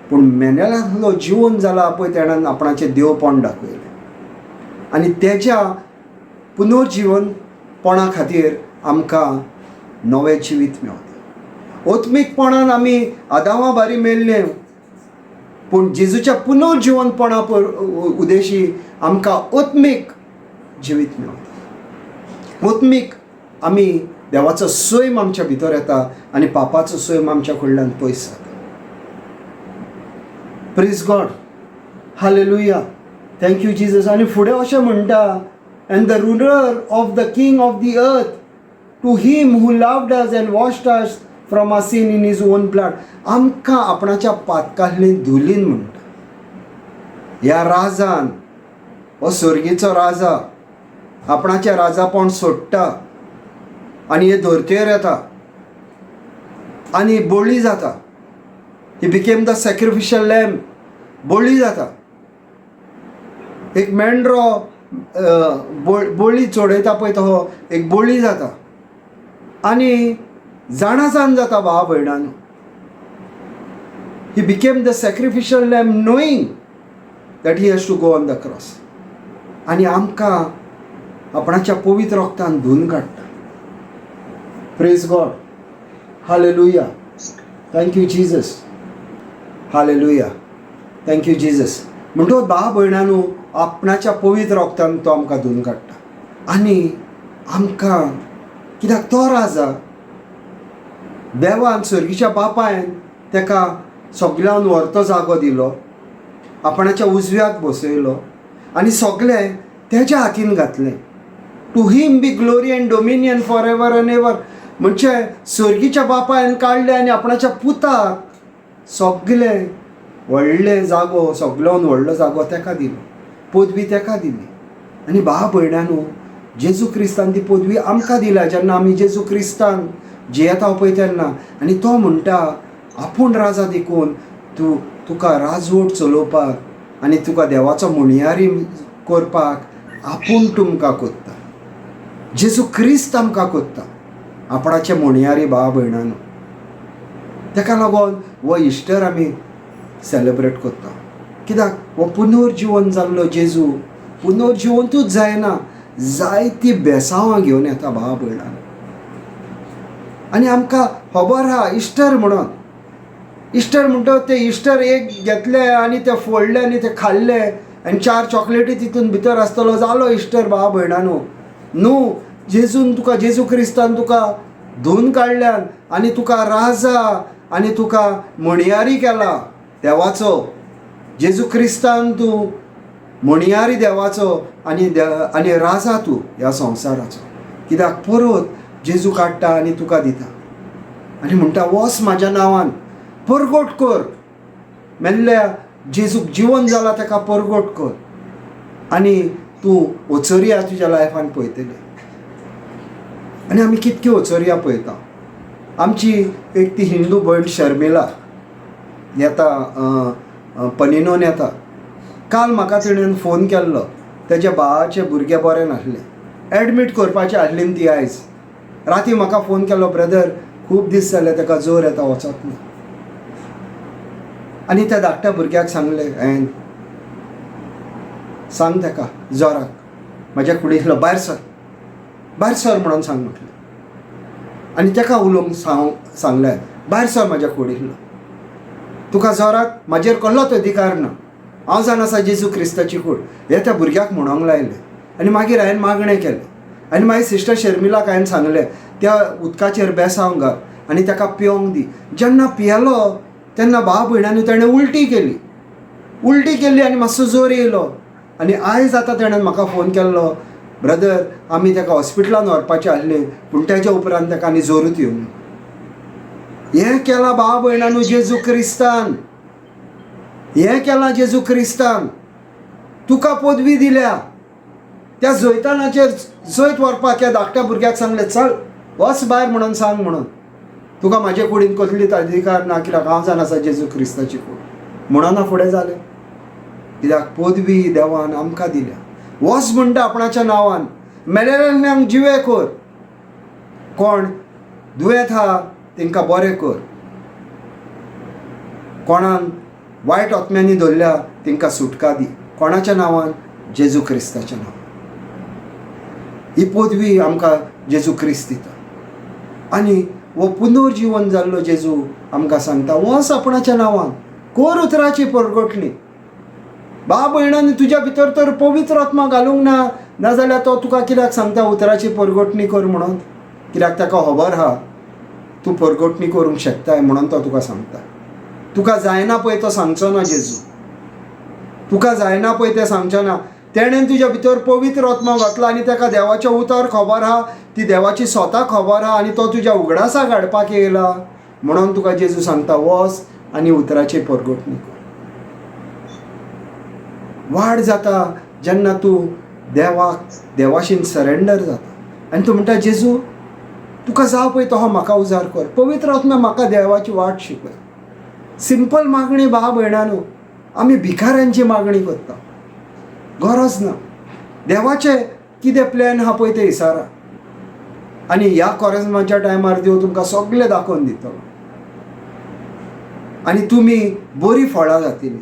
पूण मेलेल्यांतलो जिवन जाला पळय, तेणान आपणाचें देवपण दाखयलें आनी तेज्या पुनर्जिवनपणा खातीर आमकां नवें जिवीत मेवता. आत्मीकपणान आमी आदावा बारी मेल्ले, पूण जेजूच्या पुनर्जिवनपणा उदेशी आमकां आत्मीक जिवीत मेवता. आत्मीक आमी देवाचो सैम आमच्या भितर येता आनी पापाचो सैम आमच्या कडल्यान पयस जाता. Praise God, hallelujah, thank you Jesus. आनी फुडें अशें म्हणटा, and the ruler of the king of the earth, to him who loved us and washed us from our sin in his own blood. आमकां आपणाच्या पातकांतली धुलीन म्हणटा. ह्या राजान, हो सर्गीचो राजा आपणाचें राजापण सोडटा आनी हे धर्तेर येता आनी बळी जाता. He became the sacrificial lamb. बळी जाता. एक मेंढरो बळी चडयता पळय, तो एक बळी जाता आनी जाणाजाण जाता. भाव भयणानो, he became the sacrificial lamb knowing that he has to go on the cross. आनी आमकां आपणाच्या पवित्र रक्तान धुवन काडटा. Praise God, hallelujah, thank you Jesus, hallelujah, thank you Jesus. म्हणटकच भाव भयणानू, आपणाच्या पवित्र रक्तान तो आमकां धुवन काडटा आनी आमकां, कित्याक तो राजा, देवान सर्गीच्या बापायन ताका सगळ्यान व्हरतो जागो दिलो, आपणाच्या उजव्याक बसयलो आनी सगळें तेज्या हातीन घातलें. To him be glory and dominion for ever and ever. म्हणजे सर्गीच्या बापायन काडलें आनी आपणाच्या पुताक सगळें व्हडलें जागो, सगळ्यान व्हडलो जागो ताका दिलो, पदवी ताका दिली. आनी भाव भयणानू, जेजू क्रिस्तान ती पदवी आमकां दिल्या जेन्ना आमी जेजू क्रिस्तान जियेता पळय तेन्ना. आनी तो म्हणटा, आपूण राजा देखून तूं तुका राजवट चलोवपाक आनी तुका देवाचो म्हणयारी करपाक आपूण तुमकां कोत्ता. जेजू क्रिस्त आमकां कोत्ता आपणाचे म्हणयारी. भाव भयणानो, ताका लागून हो इस्टर आमी सेलेब्रेट करता, कित्याक हो पुनर्जिवन जाल्लो जेजू पुनर्जिवंतूच जायना, जायती बेसांवां घेवन येता भाव भयणानो. आनी आमकां खबर आहा इस्टर म्हणून, इस्टर म्हणटा ते इस्टर एक घेतले आनी ते फोडले आनी ते खाल्ले आनी चार चॉकलेटी तितून भितर आसतलो, जालो इस्टर. भाव भयणानो, न्हू, जेजून तुका, जेजू क्रिस्तान तुका धुवन काडल्यान आनी तुका राजा आनी तुका म्हणयारी केला देवाचो. जेजू क्रिस्तान तूं म्हणयारी देवाचो आनी आनी राजा तूं ह्या संवसाराचो, कित्याक परत जेजू काडटा आनी तुका दिता आनी म्हणटा, वच म्हाज्या नांवान परगट कर, मेल्ल्या जेजूक जिवन जाला ताका परगट कर आनी तूं वचरया तुज्या लायफान पळयतली. आनी आमी कितक्यो वचरया पळयता. आमची एक ती हिंदू भयण शर्मिला येता, पनिनोन येता. काल म्हाका तिणेन फोन केल्लो, तेज्या भावाचे भुरगे बरें नासलें, एडमीट करपाचें आसली ती. आयज राती म्हाका फोन केलो, ब्रदर खूब दीस जाले ताका जोर येता, वचत ना. आनी त्या धाकट्या भुरग्याक सांगलें हांवें, सांग ताका जोराक म्हाज्या कुडींतलो भायर सर, भायर सर म्हणून सांग म्हटलें. आनी ताका उलोवंक सांगलें, भायर सर म्हाज्या कुडींतलो, तुका जोराक म्हाजेर कसलोच अधिकार ना, हांव जाण आसा जेजू क्रिस्ताची कूड. हें त्या भुरग्याक म्हणोंक लायलें आनी मागीर हांवें मागणें केलें आनी मागीर सिस्टर शर्मिलाक हांवें सांगलें, त्या उदकाचेर बेसांव घाल. आनी ताका पिवंक दी. जेन्ना पियेलो तेन्ना भाव भयणांनी ताणें उलटी केली, उलटी केली आनी मातसो जोर येयलो. आनी आयज आतां ताणें म्हाका फोन केल्लो, ब्रदर आमी ताका हॉस्पिटलान व्हरपाचें आसलें पूण ताच्या उपरांत ताका आनी जोरूच येवंक. हें केलां भाव भयणांनो जेजू क्रिस्तान, हें केलां जेजू क्रिस्तान. तुका पदवी दिल्या त्या जैतानाचेर जैत व्हरपाक. ह्या धाकट्या भुरग्याक सांगलें चल वच भायर म्हणून सांग म्हणून, तुका म्हाजे कुडीन कसलीच अधिकार ना, कित्याक हांव जाण आसा जेजू क्रिस्ताची कूड. म्हणना फुडें जालें, कित्याक पदवी देवान आमकां दिल्या. वच म्हणटा आपणाच्या नांवान, मेलेल्यांक जिवे कर, कोण दुयेंत आहा तांकां बरें कर, कोणाक वायट आत्म्यांनी धरल्या तांकां सुटका दी. कोणाच्या नांवान? जेजू क्रिस्ताच्या नांवान. ही पदवी आमकां जेजू क्रिस्त दिता. आनी हो पुनर्जिवन जाल्लो जेजू आमकां सांगता वच आपणाच्या नांवान कोर उतराची परगटली. बा भयणांनी तुज्या भितर तर पवित्र आत्मा घालूंक ना, नाजाल्यार तो तुका कित्याक सांगता उतराची परगटणी कर म्हणून? कित्याक ताका खबर आहा तूं परगटणी करूंक शकताय म्हणून तो तुका सांगता. तुका जायना पळय तो सांगचो ना जेजू, तुका जायना पळय तें सांगचो ना. तेणेन तुज्या भितर पवित्र आत्मा घातला आनी ताका देवाचें उतर खबर आहा, ती देवाची स्वता खबर आहा आनी तो तुज्या उगडासाक हाडपाक येयला म्हणून तुका जेजू सांगता वच आनी उतराची परगटणी कर. वाड जाता जेन्ना तूं देवाक देवाशीन सरेंडर जाता आनी तूं म्हणटा जेजू तुका जाव पळय तो म्हाका उजार कर, पवित्र आत्मा म्हाका देवाची वाट शिकय. सिंपल मागणी भाव भयणांनो, आमी भिकाऱ्यांची मागणी करता, गरज ना. देवाचे कितें प्लॅन आहा पळय ते इसारा. आनी ह्या कोरेज्माच्या टायमार देव तुमकां सगळें दाखोवन दितलो आनी तुमी बरीं फळां जातलीं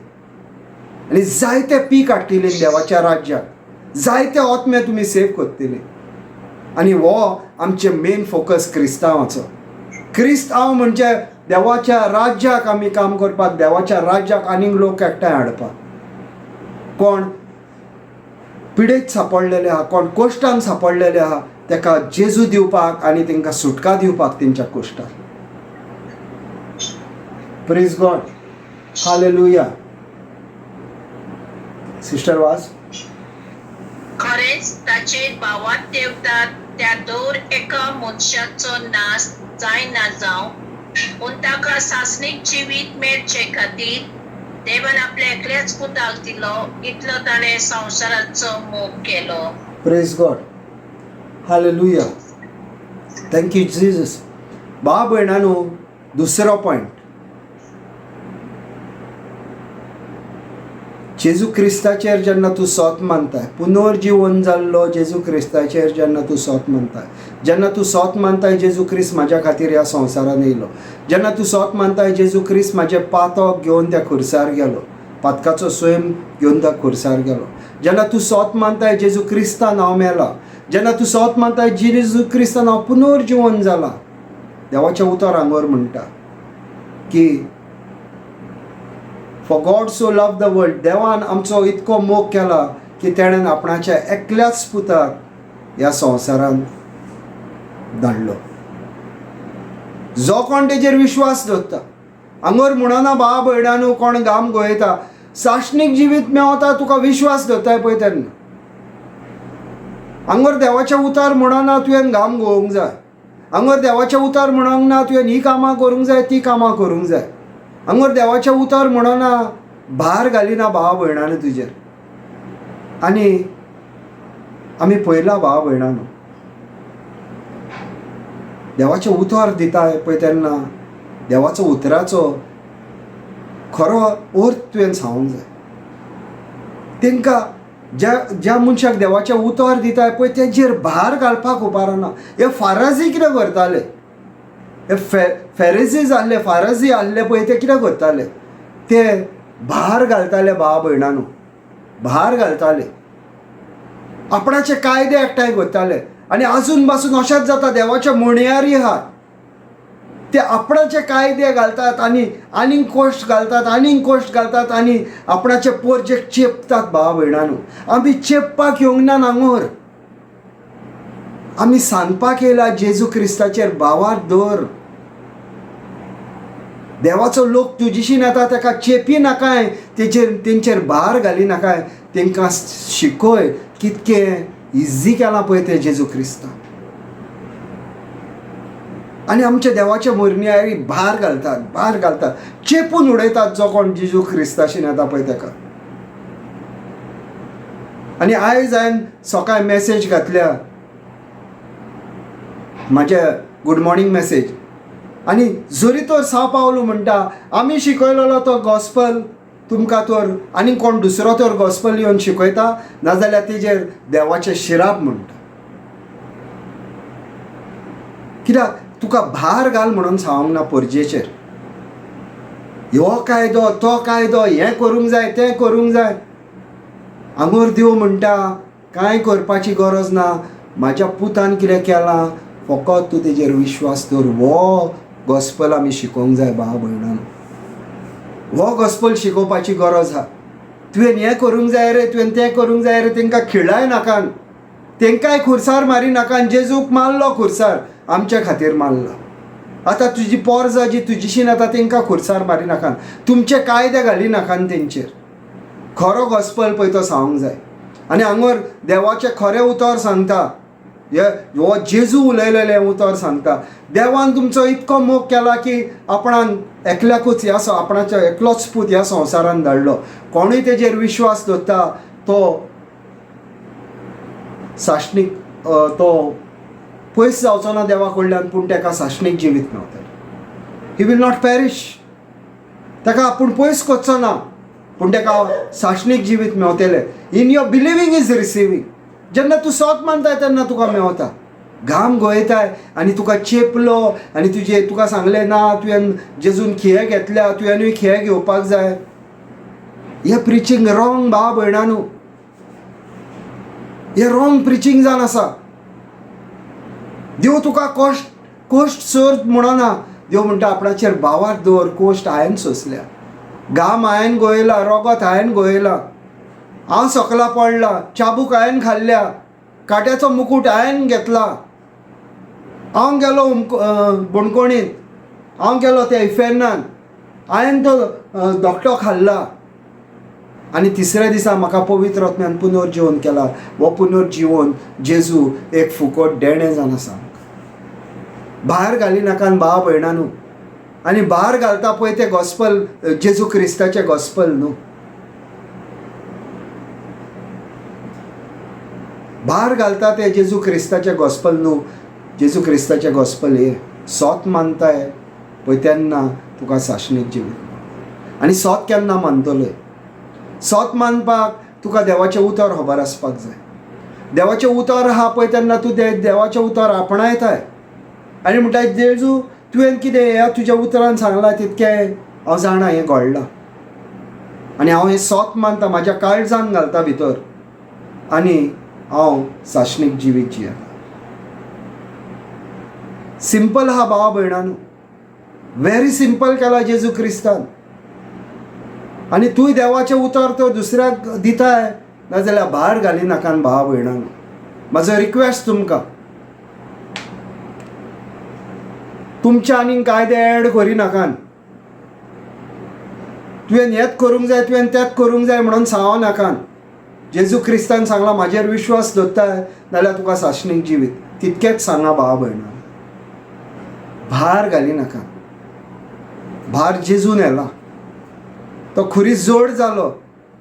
आनी जायते पीक हाडटली देवाच्या राज्याक, जायते आत्मे तुमी सेव करतली. आनी हो आमचें मेन फोकस क्रिस्तांवाचो. क्रिस्तांव म्हणजे देवाच्या राज्याक आमी काम करपाक, देवाच्या राज्याक आनीक लोक एकठांय हाडपाक. कोण पिडेत सांपडलेले आहा, कोण कोश्टान सांपडलेले आहा, ताका जेजू दिवपाक आनी तांकां सुटका दिवपाक तेंच्या कोश्टाक. Praise God, hallelujah. Sister Vaz. खरेंच ताचेर भावात देवतात त्या दर एका मनशाचो नाश जायना जावं, पूण ताका सासणीक जिवीत मेळचे खातीर देवान आपल्या एकल्याच पुताक दिलो, इतलो ताणें संवसाराचो मोग केलो. Praise God, hallelujah, thank you Jesus. भाव भयणांनो, दुसरो पॉयंट, जेजू क्रिस्ताचेर जेन्ना तूं सोत मानताय, पुनर्जिवन जाल्लो जेजू क्रिस्ताचेर जेन्ना तूं सोत मानताय, जेन्ना तूं सोत मानताय जेजू क्रिस्त म्हाज्या खातीर ह्या संवसारान येयलो, जेन्ना तूं सोत मानताय जेजू क्रिस्त म्हाजें पातक घेवन त्या खुर्सार गेलो, पातकाचो स्वयं घेवन त्या खुर्सार गेलो, जेन्ना तूं सोत मानताय जेजू क्रिस्तान हांव मेला, जेन्ना तूं सोत मानताय जेजू क्रिस्तान हांव पुनर्जिवन जाला, देवाचें उतर हांगर म्हणटा की for God so love the world, देवान आमचो इतको मोग केला की तेणेन आपणाच्या एकल्याच पुताक ह्या संवसारांत धाडलो. जो कोण तेजेर विश्वास दवरता, हांगर म्हणना भाव भयणांनो कोण घाम गोयता, सासणीक जिवीत मेवता तुका विश्वास दवरताय पळय तेन्ना. हांगर देवाचें उतर म्हणना तुवें घाम गोवंक जाय, हांगर देवाचें उतर म्हणूंक ना तुवें ही कामां करूंक जाय ती कामां करूंक जाय, हांगर देवाचें उतर म्हणना भार घालिना भाव भयणांनी तुजेर. आनी आमी पळयलां भाव भयणांनो, देवाचें उतर दिता पळय तेन्ना देवाचो उतराचो खरो अर्थ तुवें सांगूंक जाय. तांकां ज्या ज्या मनशाक देवाचें उतर दिता पळय तेजेर भार घालपाक उबारना. हे फाराजी कितें करताले, हे फेरेजीज आहले, फाराजी आहले पळय ते कितें करताले, ते भार घालताले भाव भयणांनो, भार घालताले, आपणाचे कायदे एकठांय करताले. आनी आजून पासून अशेंच जाता, देवाचे म्हणयारी आहात ते आपणाचे कायदे घालतात आनी आनीक कोश्ट घालतात, आनीक कोश्ट घालतात आनी आपणाचे पोरजेक चेपतात. भाव भयणांनो, आमी चेपपाक येवंक ना नांगोर, आमी सांगपाक येयला जेजू क्रिस्ताचेर भावार दवर. देवाचो लोक तुजीशीन येता ताका चेपी नाकाय, तेचेर तेंचेर भार घाली नाकाय, तांकां शिकय कितकें इजी केलां पळय तें जेजू क्रिस्तान. आनी आमच्या देवाच्या मोरनियारी भार घालतात, भार घालतात, चेपून उडयतात जो कोण जेजू क्रिस्ताशीन येता पळय ताका. आनी आयज हांवें सकाळी मॅसेज घातल्या म्हाज्या गूड मॉर्निंग मॅसेज, आनी जरी तर साव पावलो म्हणटा आमी शिकयलेलो तो गॉस्पल तुमकां तर आनी कोण दुसरो तर गॉस्पल येवन शिकयता, नाजाल्यार तेजेर देवाचें शिराप म्हणटा. कित्याक तुका भार घाल म्हणून सांगूंक ना परजेचेर, हो कायदो तो कायदो, हें करूंक जाय तें करूंक जाय. आंगोर देव म्हणटा कांय करपाची गरज ना, म्हाज्या पुतान कितें केलां फकत तूं तेजेर विश्वास दवर. हो गॉस्पल आमी शिकोवंक जाय भाव भयणान, हो गॉस्पल शिकोवपाची गरज आहा. तुवें हें करूंक जाय रे, तुवें तें करूंक जाय रे, तांकां खिळाय नाकान, तांकांय खुर्सार मारी नाकान. जेजूक मारलो खुर्सार, आमच्या खातीर मारलो. आतां तुजी पोरजां जी तुजीशीन आतां तांकां खुर्सार मारी नाकान, तुमचे कायदे घाली नाकान तेंचेर. खरो गॉस्पल पळय तो सांगूंक जाय. आनी हांगर देवाचें खरें उतर सांगता, हे हो जेजू उलयलेलें उतर सांगता. देवान तुमचो इतको मोग केला की आपणान एकल्याकूच ह्या आपणाचो एकलोच पूत ह्या संवसारान धाडलो, कोणूय तेजेर विश्वास दवरता तो साशणीक तो पयस जावचो ना देवा कडल्यान, पूण ताका साशणीक जिवीत मेवतलें. He will not perish, ताका आपूण पयस करचो ना, पूण ताका साशणीक जिवीत मेवतलें. In your believing is receiving. जेन्ना तूं सोत मानताय तेन्ना तुका मेवता. घाम गोयताय आनी तुका चेपलो आनी तुजे तुका सांगलें ना तुवें जेजून खिये घेतल्या, तुवेंनूय खिये घेवपाक जाय. हें प्रिचींग रॉंग भाव भयणानू, हें रॉंग प्रिचींग जावन आसा. देव तुका कोश्ट कोश्ट सोर म्हणना, देव म्हणटा आपणाचेर भावार दवर, कोश्ट हांवें सोंसल्या, घाम हांवें गोयला, रोगत हांवें गोयला, हांव सकला पडला, चाबूक हांवें खाल्ल्या, काट्याचो मुकूट हांवें घेतला, हांव गेलो बणकोणींत, हांव गेलो त्या इफेर्नान, हांवें तो धोकटो खाल्ला, आनी तिसऱ्या दिसा म्हाका पवित्र आत्म्यान पुनर्जिवन केला. हो पुनर्जिवन जेजू एक फुकट देणें जावन आसा. भार घाली नाकान भाव भयणा न्हू, आनी भार घालता पळय तें गॉस्पल जेजू क्रिस्ताचें गॉस्पल न्हू. भार घालता तें जेजू क्रिस्ताचें गॉस्पल न्हू. जेजू क्रिस्ताचें गॉस्पल हें सोत मानताय पळय तेन्ना तुका साशणीक जिवीत. आनी सोत केन्ना मानतलोय? सोत मानपाक तुका देवाचें उतर खबर आसपाक जाय. देवाचें उतर आहा पळय तेन्ना तूं देवाचें उतर आपणायताय आनी म्हणटा जेजू तुवें कितें ह्या तुज्या उतरान सांगलां तितकें हांव जाणा हें घडलां आनी हांव हें सोत मानता, म्हाज्या काळजान घालता भितर आनी हांव साशणीक जिवीत जियेता. सिंपल आहा भावा भयणानू, व्हेरी सिंपल केला जेजू क्रिस्तान. आनी तूं देवाचें उतर तर दुसऱ्याक दिताय, नाजाल्यार भार घाली नाकान भावा भयणानू. म्हाजो रिक्वेस्ट तुमकां, तुमच्या आनीक कायदे एड करी नाकान. तुवें हेंच करूंक जाय, तुवें तेंच करूंक जाय म्हणून सांगो नाकान. जेजू क्रिस्तान सांगलां म्हाजेर विश्वास दवरताय नाल्यार तुका साशणीक जिवीत. तितकेंच सांगा भावा भयणा, भार घाली नाका. भार जेजून येला, तो खुरीस जोड जालो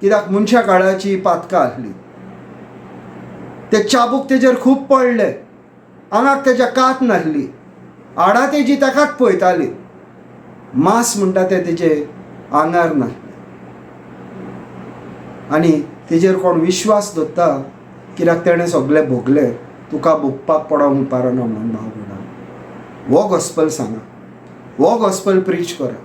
कित्याक मनशा काळाची पातकां आसली. ते चाबूक तेजेर खूब पडले, आंगाक तेज्या कात नासली, आडा तेजी ताकाच पळयताली, मांस म्हणटा तें तेजे आंगार नासलें. आनी तेजेर कोण विश्वास दवरता कित्याक तेणें सगळें भोगलें, तुका भोगपाक पडोंक उपारना म्हणून भाव भयणा. हो गॉस्पल सांगा, हो गॉस्पल प्रीच करा.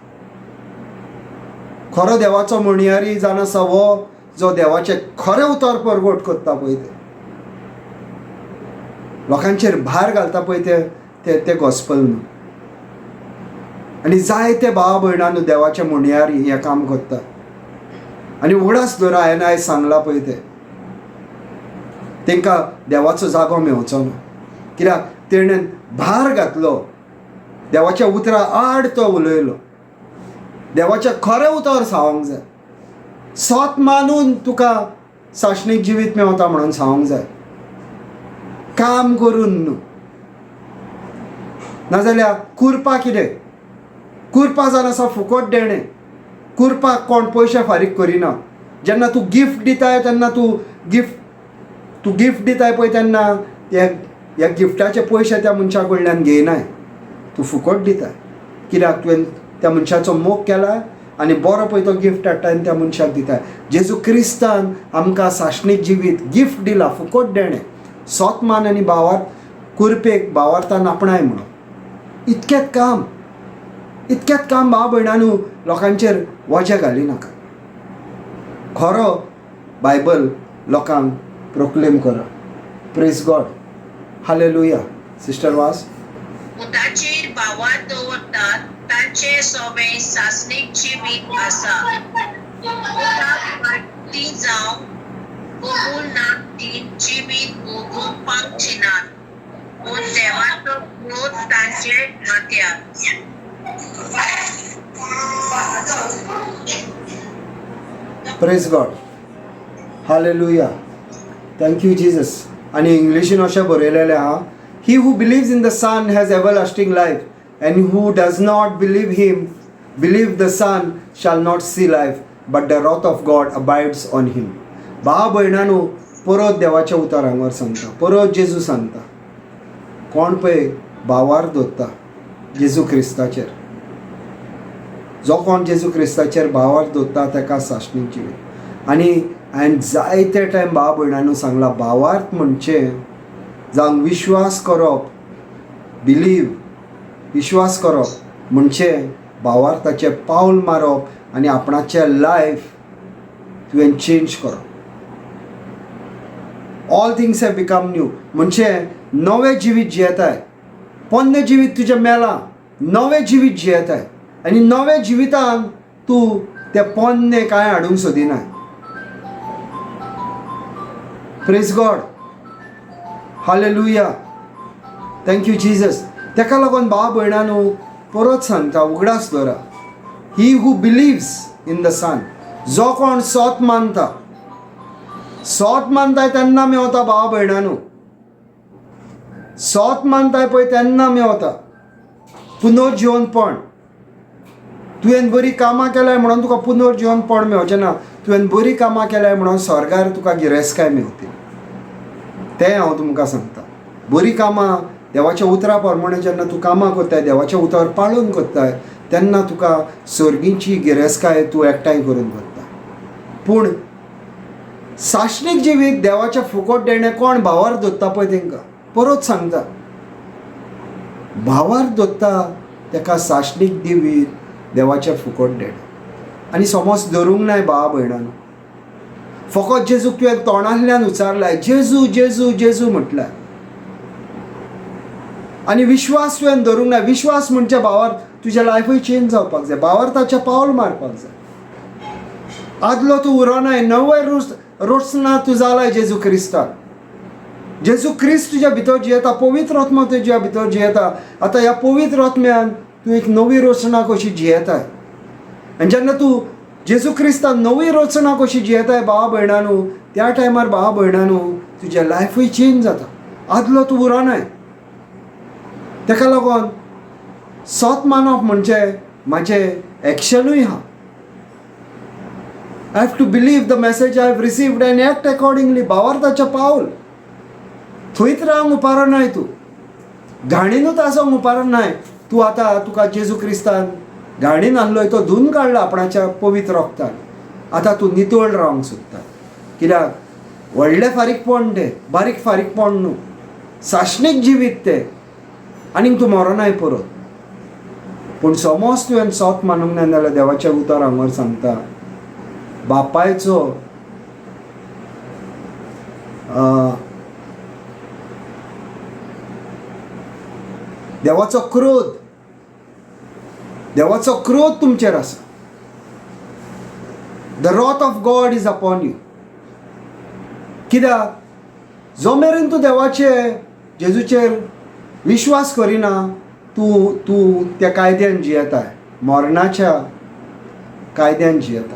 खरो देवाचो म्हणयारी जावन आसा हो जो देवाचें खरें उतर परगट करता पळय, तें लोकांचेर भार घालता पळय तें तें तें गॉस्पल न्हू. आनी जायते भाव भयणां न्हू देवाचे म्हणयारी हें काम करता. आनी उगडास दवरा हांवें आयज सांगलां पळय तें, तांकां देवाचो जागो मेवचो ना कित्याक तेणेन भार घातलो, देवाच्या उतरा आड तो उलयलो. देवाचें खरें उतर सांगूंक जाय. सत मानून तुका सासणीक जिवीत मेवता म्हणून सांगूंक जाय, काम करून न्हू. नाजाल्यार कुरपा कितें? कुरपा जावन आसा फुकट देणें. कुरपाक कोण पयशे फारीक करिना. जेन्ना तूं गिफ्ट दिताय तेन्ना तूं गिफ्ट दिताय पळय तेन्ना ह्या गिफ्टाचे पयशे त्या मनशा कडल्यान घेयनाय, तूं फुकट दिताय. कित्याक? तुवें त्या मनशाचो मोग केला आनी बरो पळय तो गिफ्ट हाडटा आनी त्या मनशाक दिताय. जेजू क्रिस्तान आमकां सासणीक जिवीत गिफ्ट दिला, फुकट देणें. सोत मान आनी भावार्थ कुरपेक भावार्थान आपणाय म्हणून. इतकेंच काम, इतकेंच काम भाव भयणानू, लोकांचेर वजें घाली नाका. खरो बायबल लोकांक प्रोक्लेम करा. Praise God, hallelujah. Sister Vaz. पुताचेर भावार्थ दवरतात तांचे सोबें सासणीक जिवीत आसा. पुताक ती जावं कबूल ना ती जिवीत भोगूंक पावची नात, पूण देवाचो क्रोध तांचे माथ्यार. Praise God, hallelujah, thank you Jesus. आनी इंग्लिशीन अशें बरयलेलें आहा, he who believes in the son has everlasting life and who does not believe him believe the son shall not see life but the wrath of God abides on him. भाव भयणानू, परत देवाच्या उतर हांगार सांगता, परत जेजू सांगता, कोण पळय भावार दवरता जेजू क्रिस्ताचेर, जो कोण जेजू क्रिस्ताचेर भावार दवरता ताका सासणीक जिवीत. आनी हांवें जायते टायम भाव भयणानू सांगला, भावार्थ म्हणचे जावं विश्वास करप, बिलीव, विश्वास करप म्हणचे भावार्थाचें पावल मारप आनी आपणाचें लायफ तुवें चेंज करप. All things have become new म्हणजे नवें जिवीत जियेताय. पोन्नें जिवीत तुजें मेलां, नवें जिवीत जियेताय आनी नवें जिवितान तूं तें पोन्नें कांय हाडूंक सोदिनाय. Praise God, hallelujah, thank you Jesus. तेका लागून भाव भयणानू परत सांगता, उगडास दवरा, he who believes in the son, जो कोण सोत मानता, सोत मानताय तेन्ना मेवता. भाव भयणानू, सोत मानताय पळय तेन्ना मेवता पुनर्जिवनपण. तुवें बरी कामां केल्याय म्हणून तुका पुनर्जिवनपण मेवचें ना, तुवें बरी कामां केल्याय म्हणून स्वर्गार तुका गिरेस्तकाय मेवतली. तें हांव तुमकां सांगता. बरी कामां देवाच्या उतरा प्रमाणे जेन्ना तूं कामां करताय, देवाचें उतर पाळून करताय, तेन्ना तुका सर्गीची गिरेस्तकाय तूं एकठांय करून दवरता. पूण सासणीक जिवीत देवाचें फुकट देणें कोण भावार दवरता पळय तेंकां परत सांगता, भावार दवरता तेका सासणीक जिवीत देवाचें फुकट देणें. आनी समज धरूंक नाय भावा भयणान, फकत जेजूक तुवें तोंडांतल्यान उच्चारलाय, जेजू जेजू जेजू म्हटल्यार, आनी विश्वास तुवें धरूंक ना. विश्वास म्हणजे भावार तुजें लायफूय चेंज जावपाक जाय, भावार्थाचें पावल मारपाक जाय. आदलो तूं उरोनाय, नवे रोचना तूं जालाय जेजू क्रिस्तान. जेजू क्रिस्त तुज्या भितर जियेता, पवित्र आत्मा तुज्या भितर जियेता. आतां ह्या पवित्र आत्म्यान तूं एक नवी रचना कशी जियेताय. आनी जेन्ना तूं जेजू क्रिस्तान नवी रचना कशी जियेताय भावा भयणानू, त्या टायमार भावा भयणानू तुजें लायफूय चेंज जाता, आदलो तूं उरोनाय. तेका लागून सत मानप म्हणजे म्हाजें एक्शनूय आहा. I have to believe the message I have received and act accordingly. भावार्थाचें पावल थंयच रावंक उपारनाय, तूं घाणीनूच आसोंक उपारनाय. तूं आतां तुका जेजू क्रिस्तान घाणीन आहलोय तो धुवन काडला आपणाच्या पवित्र रोगतान, आतां तूं नितळ रावंक सोदता. कित्याक व्हडलें फारीकपण तें, बारीक फारीकपण न्हू, सासणीक जिवीत तें, आनीक तूं मरोनाय परत. पूण समज तुवें सोत मानूंक ना जाल्यार देवाचें उतर हांगार सांगता, बापायचो देवाचो क्रोध, देवाचो क्रोध तुमचेर आसा. The wrath of God is upon you. कित्याक जो मेरेन तूं देवाचे जेजूचेर विश्वास करिना, तूं तूं त्या कायद्यान जियेताय, मरणाच्या कायद्यान जियेता.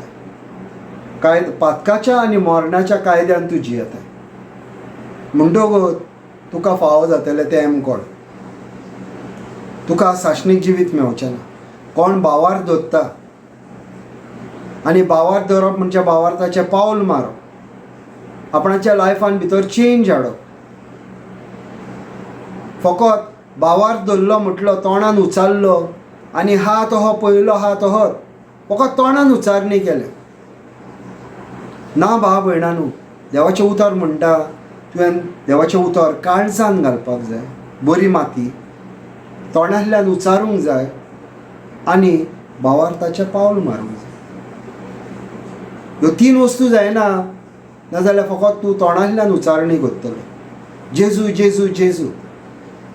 काय पातकाच्या आनी मरणाच्या कायद्यान तूं जियेता. म्हणटकूच तुका फावो जातलें तें एमकोड, तुका सासणीक जिवीत मेवचें ना. कोण भावार दवरता आनी भावार दवरप म्हणजे भावार्थाचें पावल मारप, आपणाच्या लायफान भितर चेंज हाडप. फकत भावार धरलो म्हटलो, तोंडान उचारलो आनी हात हो पयलो हात हो, फकत तोंडान उचारणी केलें ना. भाव भयणानू, देवाचें उतर म्हणटा तुवें देवाचें उतर काळजान घालपाक जाय, बरी माती तोंडांतल्यान उचारूंक जाय आनी भावार्थाचें पावल मारूंक जाय. ह्यो तीन वस्तू जायना नाजाल्यार फकत तूं तोंडांतल्यान उचारणी करतलो. जेजू जेजू जेजू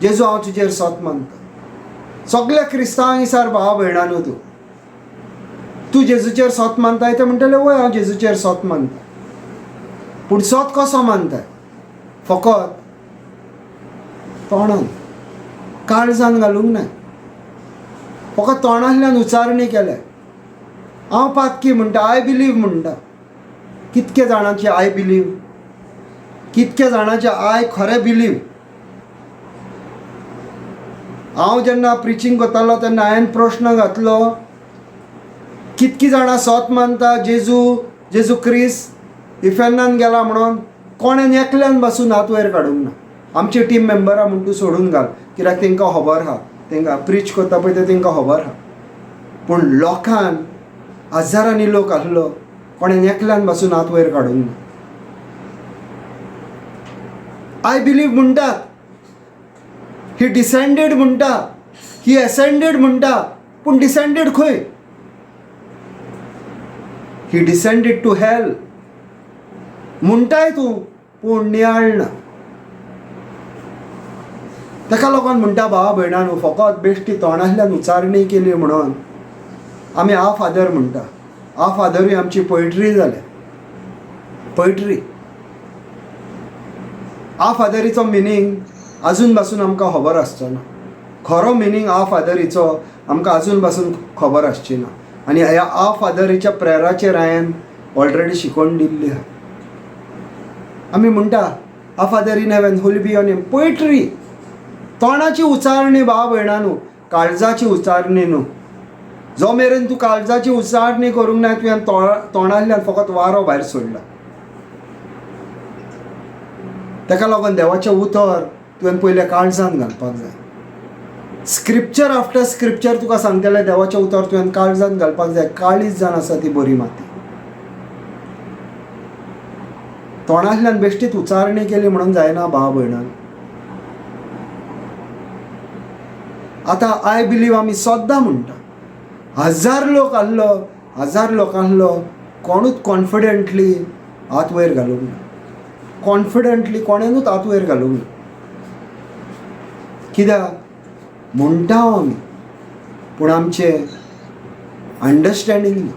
जेजू, हांव तुजेर सोत मानता. सगल्या क्रिस्तांवांक विचार भावा भयणानू, तूं तूं जेजूचेर सोत मानताय? ते म्हणटले वय, हांव जेजूचेर सोत मानता. पूण सोत कसो मानताय? फकत तोंडान, काळजान घालूंक ना. फकत तोंडांतल्यान उचारणी केल्या. हांव पातकी म्हणटा, I believe म्हणटा. कितके जाणांचे I believe, कितके जाणांचे I खरें बिलीव. हांव जेन्ना प्रिचींग करतालो तेन्ना हांवें प्रश्न घातलो, कितकी जाणां सोत मानता जेजू जेजू क्रिस्त इफेर्नान गेला म्हणून? कोणेन एकल्यान पासून हात वयर काडूंक ना. आमची टीम मेंबरां म्हूण तूं सोडून घाल, कित्याक तांकां खबर आहा, तांकां प्रीच करता पळय तें तांकां खबर आहा. पूण लोकान हजारांनी लोक आसलो, कोणेन एकल्यान पासून हात वयर काडूंक ना. I believe म्हणटात, ही डिसेंडेड म्हणटा, ही एसेंडेड म्हणटा, पूण डिसेंडेड खंय? ही डिसेंडेड टू हेल म्हणटाय तूं, पूण नियाळना. ताका लागून म्हणटा भावा भयणांनो, फकत बेश्टी तोंडांतल्यान उचारणी केली म्हणून आमी आ फादर म्हणटा. आ फादरूय आमची पोयट्री जाल्या, पोयट्री. आ फादरीचो मिनींग आजून पासून आमकां खबर आसचो ना. खरो मिनींग आ फादरीचो आमकां आजून पासून खबर आसची ना. आनी ह्या आ फादरीच्या प्रेयराचेर हांवें ऑलरेडी शिकोवन दिल्ली आहा. आमी म्हणटा our Father in heaven, holy be your name, poetry, तोंडाची उचारणी भाव भयणानू, काळजाची उचारणी न्हू. जो मेरेन तूं काळजाची उचारणी करूंक ना, तुवें तोंडांतल्यान फकत वारो भायर सोडला. ताका लागून देवाचें उतर तुवें पयलें काळजान घालपाक जाय. स्क्रिप्चर आफ्टर स्क्रिप्चर तुका सांगतलें, देवाचें उतर तुवें काळजान घालपाक जाय. काळीज जावन आसा ती बरी माती. तोंडांतल्यान बेश्टीच उचारणी केली म्हणून जायना भाव भयणान. आतां I believe आमी सद्दां म्हणटा. हजार लोक आहलो, हजार लोक आहलो, कोणूच कॉन्फिडंटली हात वयर घालूंक ना. कॉन्फिडंटली कोणेनूच हात वयर घालूंक ना. कित्याक म्हणटा आमी, पूण आमचें अंडरस्टँडींग ना.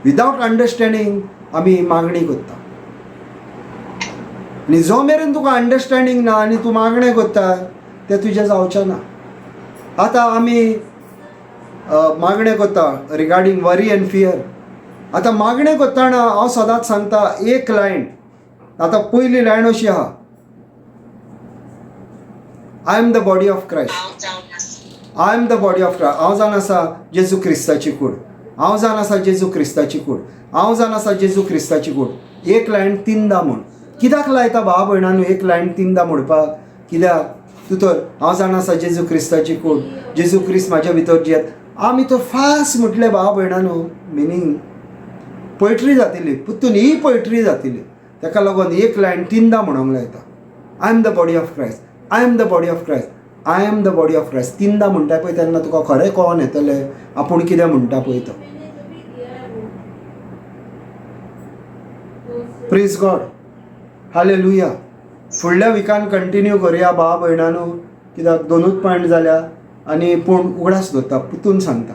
विदावट अंडरस्टँडींग आमी मागणी करता. आनी जो मेरेन तुका अंडरस्टँडींग ना आनी तूं मागणें करता तें तुजें जावचें ना. आतां आमी मागणें करता रिगार्डींग वरी एंड फियर. आतां मागणें करतना हांव सदांच सांगता एक लायन. आतां पयली लायन अशी आहा, I am the body of Christ. I am the body of Christ. हांव जावन आसा जेजू क्रिस्ताची कूड. हांव जावन आसा जेजू क्रिस्ताची कूड. हांव जावन आसा जेजू क्रिस्ताची कूड. एक लायन तिनदां म्हूण. कित्याक लायता भाव भयणानू एक लायन तिनदां म्हणपाक? कित्याक तूं तर हांव जाण आसा जेजू क्रिस्ताची कूड, जेजू क्रिस्त म्हाज्या भितर जियेत. आमी तर फास्ट म्हटलें भाव भयणानू, मिनींग पोयट्री जातली, पुतून ही पोयट्री जातली. ताका लागून एक लायन तिनदां म्हणूंक लायता. I am the body of Christ, I am the body of Christ, I am the body of Christ. तिनदां म्हणटा पळय तेन्ना तुका खरें कळोन येतलें आपूण कितें म्हणटा पळय तो. Praise God, hallelujah. फुडल्या विकान कंटिन्यू करुया भाव भयणानू, कित्याक दोनूच पॉयंट जाल्या. आनी पूण उगडास दवरता, पुतून सांगता,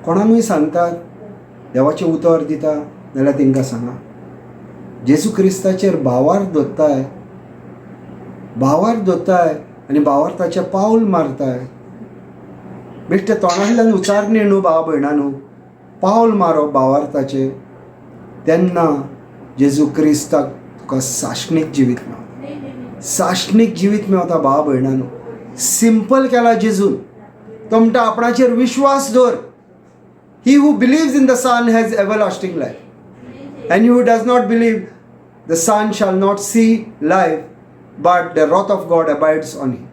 कोणाकूय सांगता, देवाचें उतर दिता जाल्यार तांकां सांगा जेजू क्रिस्ताचेर भावार्थ दवरताय, भावार्थ दवरताय आनी भावार्थाचें पावल मारताय. बेश्टे तोंडांतल्यान उच्चारणी न्हू भाव भयणां न्हू, पावल मारप भावार्थाचेर, तेन्ना जेजू क्रिस्ताक तुका साशणीक जिवीत मेवता, साशणीक जिवीत मेवता भाव भयणां न्हू. सिंपल केला जेजून. तो म्हणटा आपणाचेर विश्वास दवर. He who believes in the Son has everlasting life, and he who does not believe the Son shall not see life, but the wrath of God abides on him.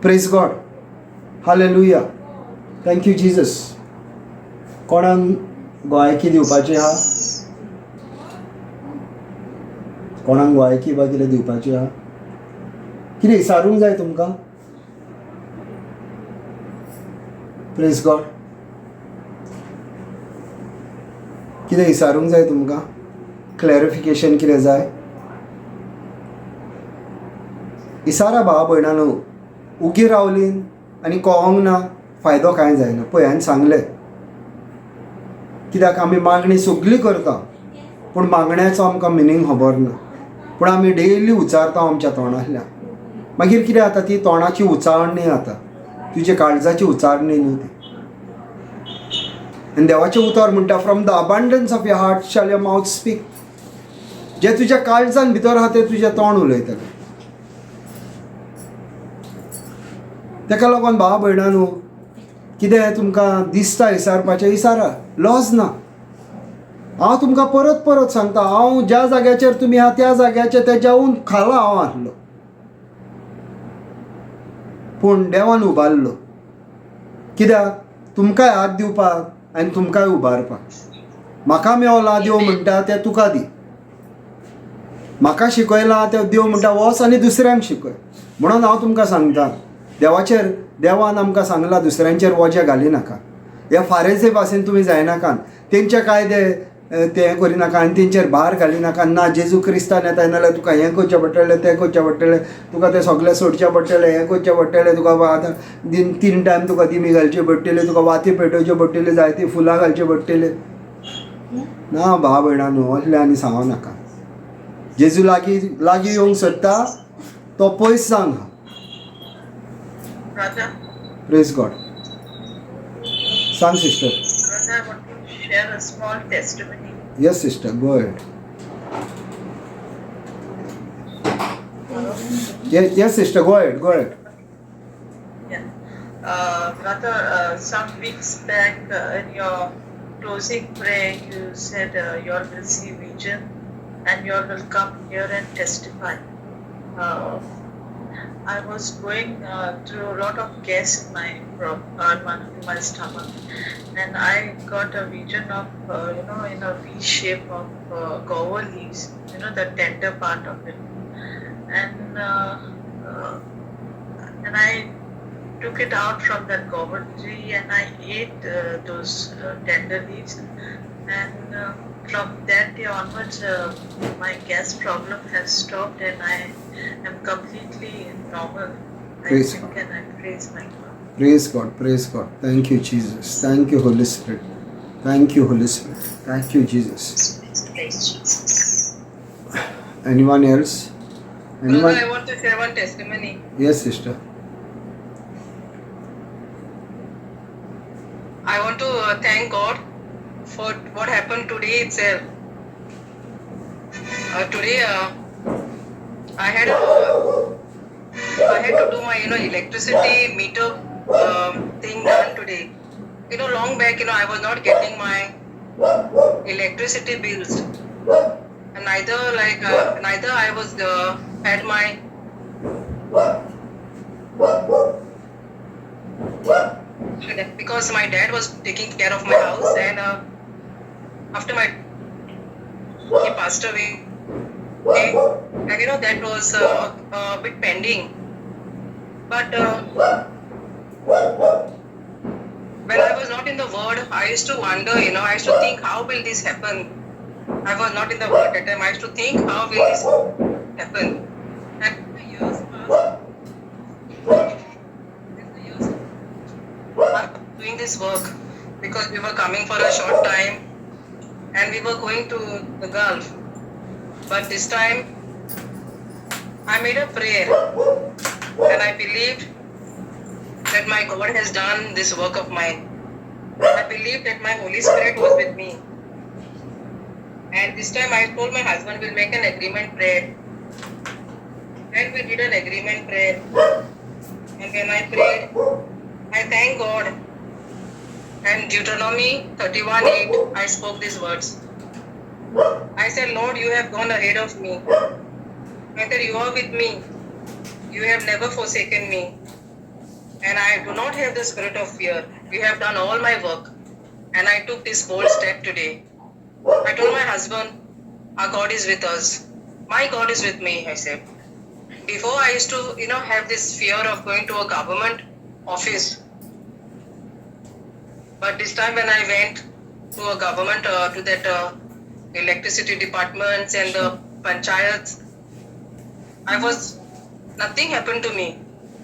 Praise God. Hallelujah. Thank you, Jesus. कोणाक गोवायकी दिवपाची आहा? कोणाक गोवायकी बा कितें दिवपाची आहा? कितें विचारूंक जाय तुमकां? Praise God. कितें विचारूंक जाय तुमकां? क्लॅरिफिकेशन कितें जाय? इसारा भावा भयणां न्हू, उगी रावलीं आनी कळोंक ना फायदो कांय जायना. पळय हांवें सांगलें, कित्याक आमी मागणी सगळी करता पूण मागण्याचो आमकां मिनींग खबर ना, पूण आमी डेली उच्चारता आमच्या तोंडांतल्यान. मागीर कितें जाता, ती तोंडाची उच्चारणी जाता, तुज्या काळजाची उच्चारणी न्हू ती. आनी देवाचें उतर म्हणटा, from the abundance of your heart shall your mouth speak. जें तुज्या काळजान भितर आहा तें तुजें तोंड उलयतलें. तेका लागून भाव भयणां न्हू, कितें तुमकां दिसता विचारपाचें विचारा, लॉज ना. हांव तुमकां परत परत सांगता, हांव ज्या जाग्याचेर तुमी आहा त्या जाग्याचेर तेज्याहून खाला हांव आसलो, पूण देवान उबारलो. कित्याक? तुमकांय हात दिवपाक आनी तुमकांय उबारपाक. म्हाका मेवला देव म्हणटा तें तुका दी, म्हाका शिकयलां तें देव म्हणटा वच आनी दुसऱ्यांक शिकय. म्हणून हांव तुमकां सांगता, देवाचेर देवान आमकां सांगलां दुसऱ्यांचेर वजें घाली नाका. ह्या फारेसे भाशेन तुमी जायनाकात, तेंचे कायदे तें करिनाका आनी तेंचेर भार घालिनाका. ना जेजू क्रिस्तान येता नाल्यार तुका हें करचें पडटलें, तें करचें पडटलें, तुका तें सगळें सोडचें पडटलें, हें करचें पडटलें, तुका आतां तीन टायम तुका दिमी घालची पडटली, तुका वाती पेटोवच्यो पडटल्यो, जायतीं फुलां घालचीं पडटलीं. ना भाव भयणां न्हू, असलें आनी सांगो नाका. जेजू लागीं लागीं येवंक सोदता तो पयस सांग. Praise God. सांग sister. Brother, I want to share a small testimony. Yes, sister, go ahead. Yes, yes, sister, go ahead, go ahead. Yeah. Brother, some weeks back in your closing prayer, you said you all will see vision and you all will come here and testify. I was going through a lot of gas in my in my stomach, and I got a vision of in a V shape of guava leaves, the tender part of it, and I took it out from that guava tree and I ate those tender leaves, and from that day onwards my gas problem has stopped and I am completely normal. Praise I think God. And I praise my God. Praise God, praise God. Thank you, Jesus. Thank you, Holy Spirit. Thank you, Holy Spirit. Thank you, Jesus. Praise Jesus. Anyone else? Anyone? Brother, I want to share one testimony. Yes, sister. I want to thank God for what happened today itself. Today, I had to do my electricity meter thing done today. Long back, I was not getting my electricity bills, and neither I was had my because my dad was taking care of my house, and after he passed away, and that was a bit pending. But when I was not in the word, I used to wonder, I used to think, how will this happen? I was not in the word at that time. I used to think, how will this happen? And the years passed. I was doing this work because we were coming for a short time and we were going to the Gulf. But this time, I made a prayer. And I believed that my God has done this work of mine. I believed that my Holy Spirit was with me. And this time I told my husband, we'll make an agreement prayer. And we did an agreement prayer. And when I prayed, I thank God. And Deuteronomy 31:8, I spoke these words. I said, Lord, you have gone ahead of me. I said, you are with me. You have never forsaken me. And I do not have the spirit of fear. You have done all my work. And I took this bold step today. I told my husband, our God is with us. My God is with me, I said. Before I used to, have this fear of going to a government office. But this time when I went to a government, to that electricity departments and the panchayats, nothing happened to me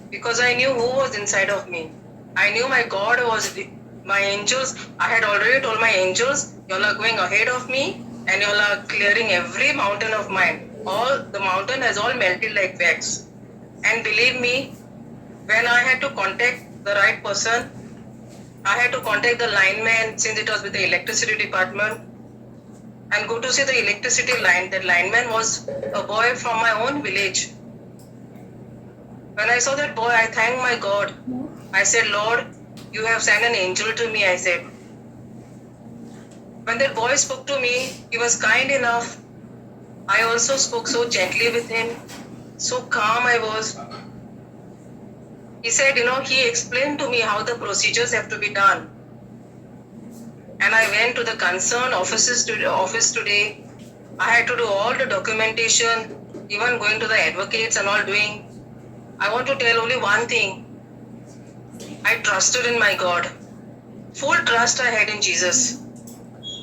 because I knew who was inside of me. I knew my God was, my angels. I had already told my angels, y'all are going ahead of me and y'all are clearing every mountain of mine. All the mountain has all melted like wax. And believe me, when I had to contact the right person, I had to contact the lineman, since it was with the electricity department, and go to see the electricity line. That lineman was a boy from my own village. When I saw that boy, I thanked my God. I said, Lord, you have sent an angel to me, I said. When that boy spoke to me, he was kind enough. I also spoke so gently with him, so calm I was. He said, he explained to me how the procedures have to be done. And I went to the concerned office today. I had to do all the documentation, even going to the advocates and all doing. I want to tell only one thing. I trusted in my God. Full trust I had in Jesus.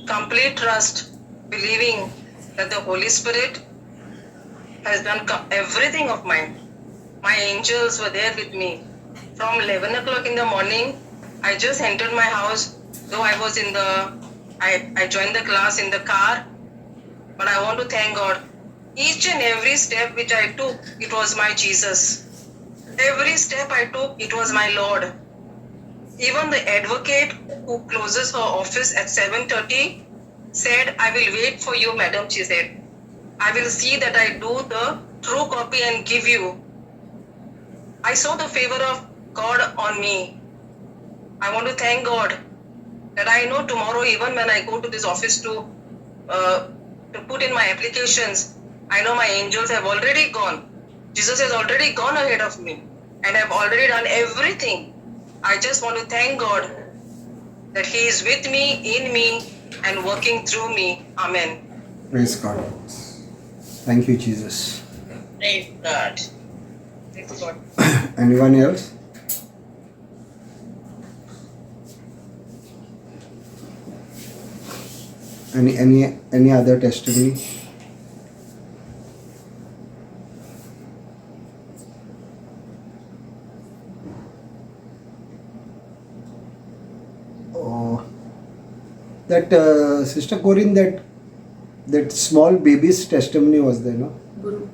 Complete trust, believing that the Holy Spirit has done everything of mine. My angels were there with me. From 11 o'clock in the morning, I just entered my house, though I was in the, I joined the class in the car, but I want to thank God. Each and every step which I took, it was my Jesus. Every step I took, it was my Lord. Even the advocate who closes her office at 7:30 said, I will wait for you, madam, she said. I will see that I do the true copy and give you. I saw the favor of God on me. I want to thank God that I know tomorrow, even when I go to this office to put in my applications, I know my angels have already gone. Jesus has already gone ahead of me and I've already done everything. I just want to thank God that He is with me, in me, and working through me. Amen. Praise God. Thank you, Jesus. Praise God. Praise God. Anyone else? Any other testimony? Oh, that Sister Corinne, that small baby's testimony was there, no? Brooke.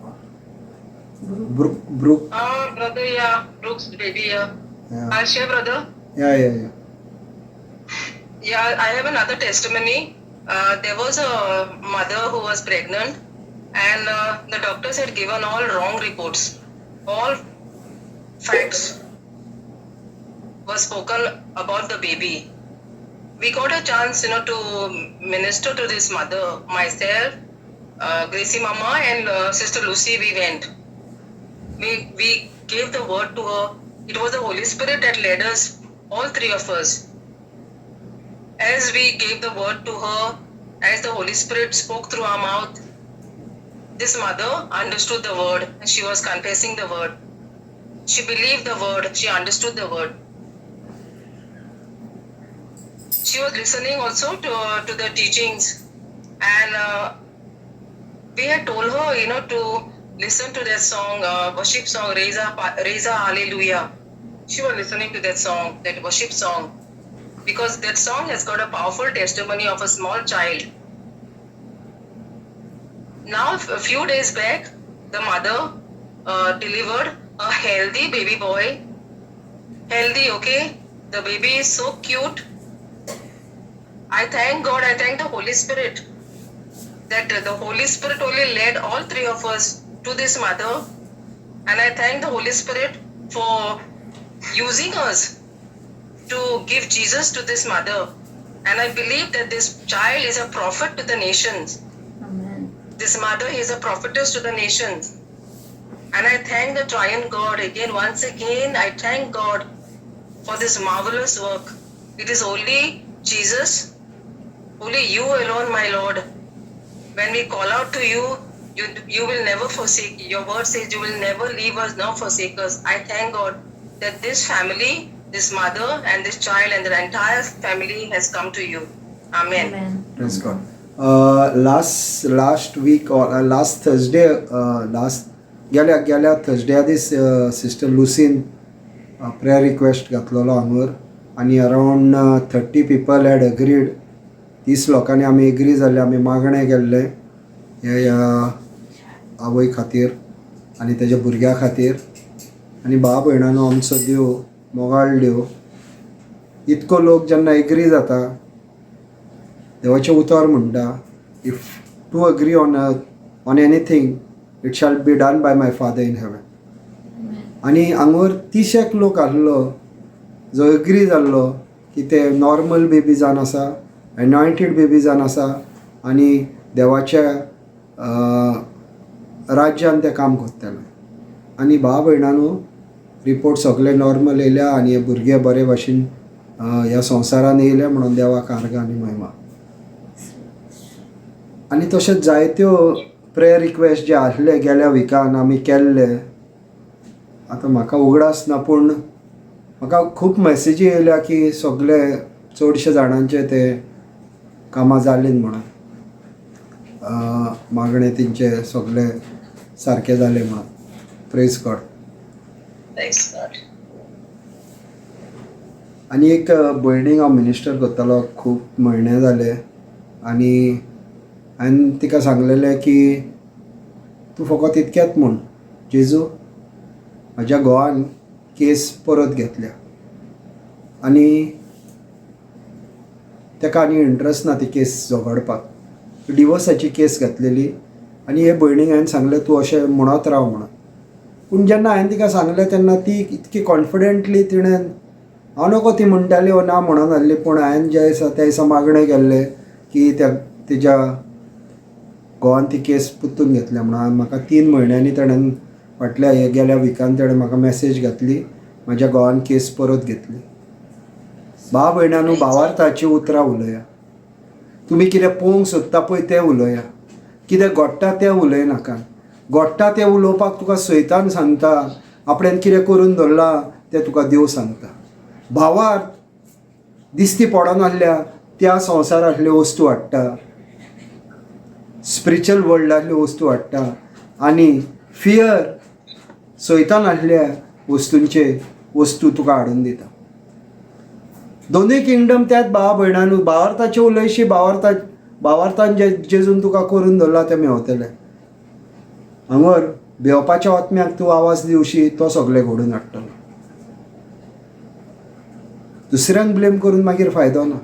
Brooke. Brother, yeah, Brooke's baby, yeah. Yeah. I'll share, brother. Yeah. Yeah, I have another testimony. There was a mother who was pregnant, and the doctors had given all wrong reports. All facts were spoken about the baby. We got a chance, to minister to this mother. Myself, Gracie Mama, and Sister Lucy, we went. We gave the word to her. It was the Holy Spirit that led us, all three of us. As we gave the word to her, as the Holy Spirit spoke through our mouth, this mother understood the word and she was confessing the word. She believed the word. She understood the word. She was listening also to the teachings, and we had told her, to listen to that song, worship song, Raise a Hallelujah. She was listening to that song, that worship song, because that song has got a powerful testimony of a small child. Now, a few days back, the mother delivered a healthy baby boy. Healthy, okay? The baby is so cute. I thank God, I thank the Holy Spirit that the Holy Spirit only led all three of us to this mother. And I thank the Holy Spirit for using us to give Jesus to this mother. And I believe that this child is a prophet to the nations. Amen. This mother is a prophetess to the nations. And I thank the triune God again, once again, I thank God for this marvelous work. It is only Jesus, only you alone, my Lord. When we call out to you, you will never forsake. Your word says you will never leave us nor forsake us. I thank God that this family, this mother and this child and their entire family has come to you. Amen. Amen. Praise God. Last week or last Thursday, last गेल्या गेल्या थर्सड्या दीस sister लुसीन prayer request घातलेलो हांगर आनी around 30 people had agreed. 30 लोकांनी आमी agree जाल्ले, आमी मागणें केल्लें ह्या आवय खातीर आनी तेज्या भुरग्या खातीर. आनी भाव भयणांनो, आमचो देव मोगाळ देव, इतको लोक जेन्ना एग्री जाता, देवाचें उतर म्हणटा, if two agree on anything it shall be done by my father in heaven. आनी हांगर 30 लोक आहलो जो एग्री जाल्लो की ते नॉर्मल बेबी जावन आसा, एनॉयंटेड बेबी जावन आसा आनी देवाच्या राज्यान तें काम करतले. आनी भाव भयणांनो, रिपोर्ट सगळे नॉर्मल येयल्या आनी हे भुरगे बरे भाशेन ह्या संवसारान येयले म्हणून देवाक आर्गां आनी महिमा. आनी तशेंच जायत्यो प्रेयर रिक्वेस्ट जे आसले गेल्या विकान आमी केल्ले, आतां म्हाका उगडास ना, पूण म्हाका खूब मॅसेजी येयल्या की सगळे चडशे जाणांचे ते कामां जालीं म्हणून, मागणे तेंचे सगळे सारके जाले म्हणून. Praise God. Praise God. आनी एक भयणीक हांव मिनिस्टर करतालो खूब म्हयने जाले आनी हांवें तिका सांगलेलें की तूं फकत इतकेंच म्हूण, जेजू म्हज्या घोवान केस परत घेतल्या आनी ताका आनी इंट्रस्ट ना ती केस झगडपाक, डिवोर्साची केस घेतलेली. आनी हे भयणीक हांवें सांगलें तूं अशें म्हणत राव म्हणून. पूण जेन्ना हांवें तिका सांगलें तेन्ना ती इतकी कॉन्फिडंटली तिणें हांव नको ती म्हणटाली ओ ना म्हणून आहली, पूण हांवें जे दिसा त्या दिसा मागणें केल्लें की त्या तिज्या घोवान ती केस परतून घेतल्या म्हणून. म्हाका 3 म्हयन्यांनी तेणें फाटल्या हे गेल्या विकान तेणें म्हाका मॅसेज घातली, म्हज्या घोवान केस परत घेतली. भाव भयणांनो, भावार्थाची उतरां उलया. तुमी कितें पळोवंक सोदता पळय तें उलया, कितें घडटा तें उलयनाका. घडटा तें उलोवपाक तुका सैतान सांगता, आपणें कितें करून दवरलां तें तुका देव सांगता. भावार्थ दिसती पडनासल्या त्या संवसारांतल्यो वस्तू हाडटा, स्पिरिच्युअल वर्ल्डांतल्यो वस्तू हाडटा आनी फियर सैतान आसल्या वस्तूंचे वस्तू तुका हाडून दिता. दोनूय किंगडम त्याच भावा भयणांनो, भावार्थाचे उलयशी भावार्थान जे जेजून तुका करून दवरला तें मेवतलें. हांगर भिवपाच्या आत्म्याक तूं आवाज दिवशी तो सगळें घडोवन हाडटलो. दुसऱ्यांक ब्लेम करून मागीर फायदो ना.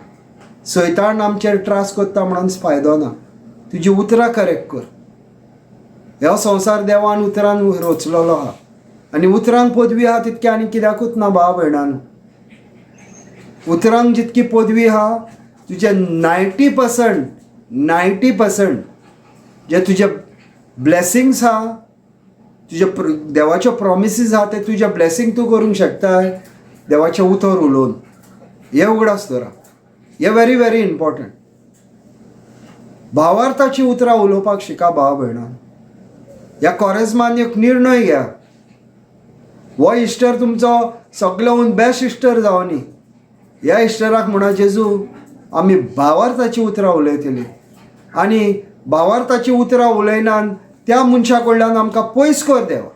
सैतान आमचेर त्रास करता म्हणून फायदो ना. तुजी उतरां करेक्ट कर. हो संवसार देवान उतरान रचलेलो आहा आनी उतरांक पदवी आहा तितकें आनी कित्याकूच ना भाव भयणांनो. उतरांक जितकी पदवी आहा तुजे 90% जे तुजे ब्लेसिंग्स आहा, तुजे देवाच्यो प्रोमिसीस आहा ते तुजे ब्लेसिंग तूं करूंक शकता देवाचें उतर उलोवन. हें उगडास दवरा, हें व्हेरी व्हेरी इम्पॉर्टंट. भावार्थाची उतरां उलोवपाक शिका भाव भयणां. ह्या कॉरेज्मान एक निर्णय घ्या, हो इश्टर तुमचो सगळ्याहून बेस्ट इश्टर जावनी. ह्या इश्टराक म्हणा जेजू आमी भावार्थाची उतरां उलयतली आनी भावार्थाची उतरां उलयनान त्या मनशा कडल्यान आमकां पयस कर देवा.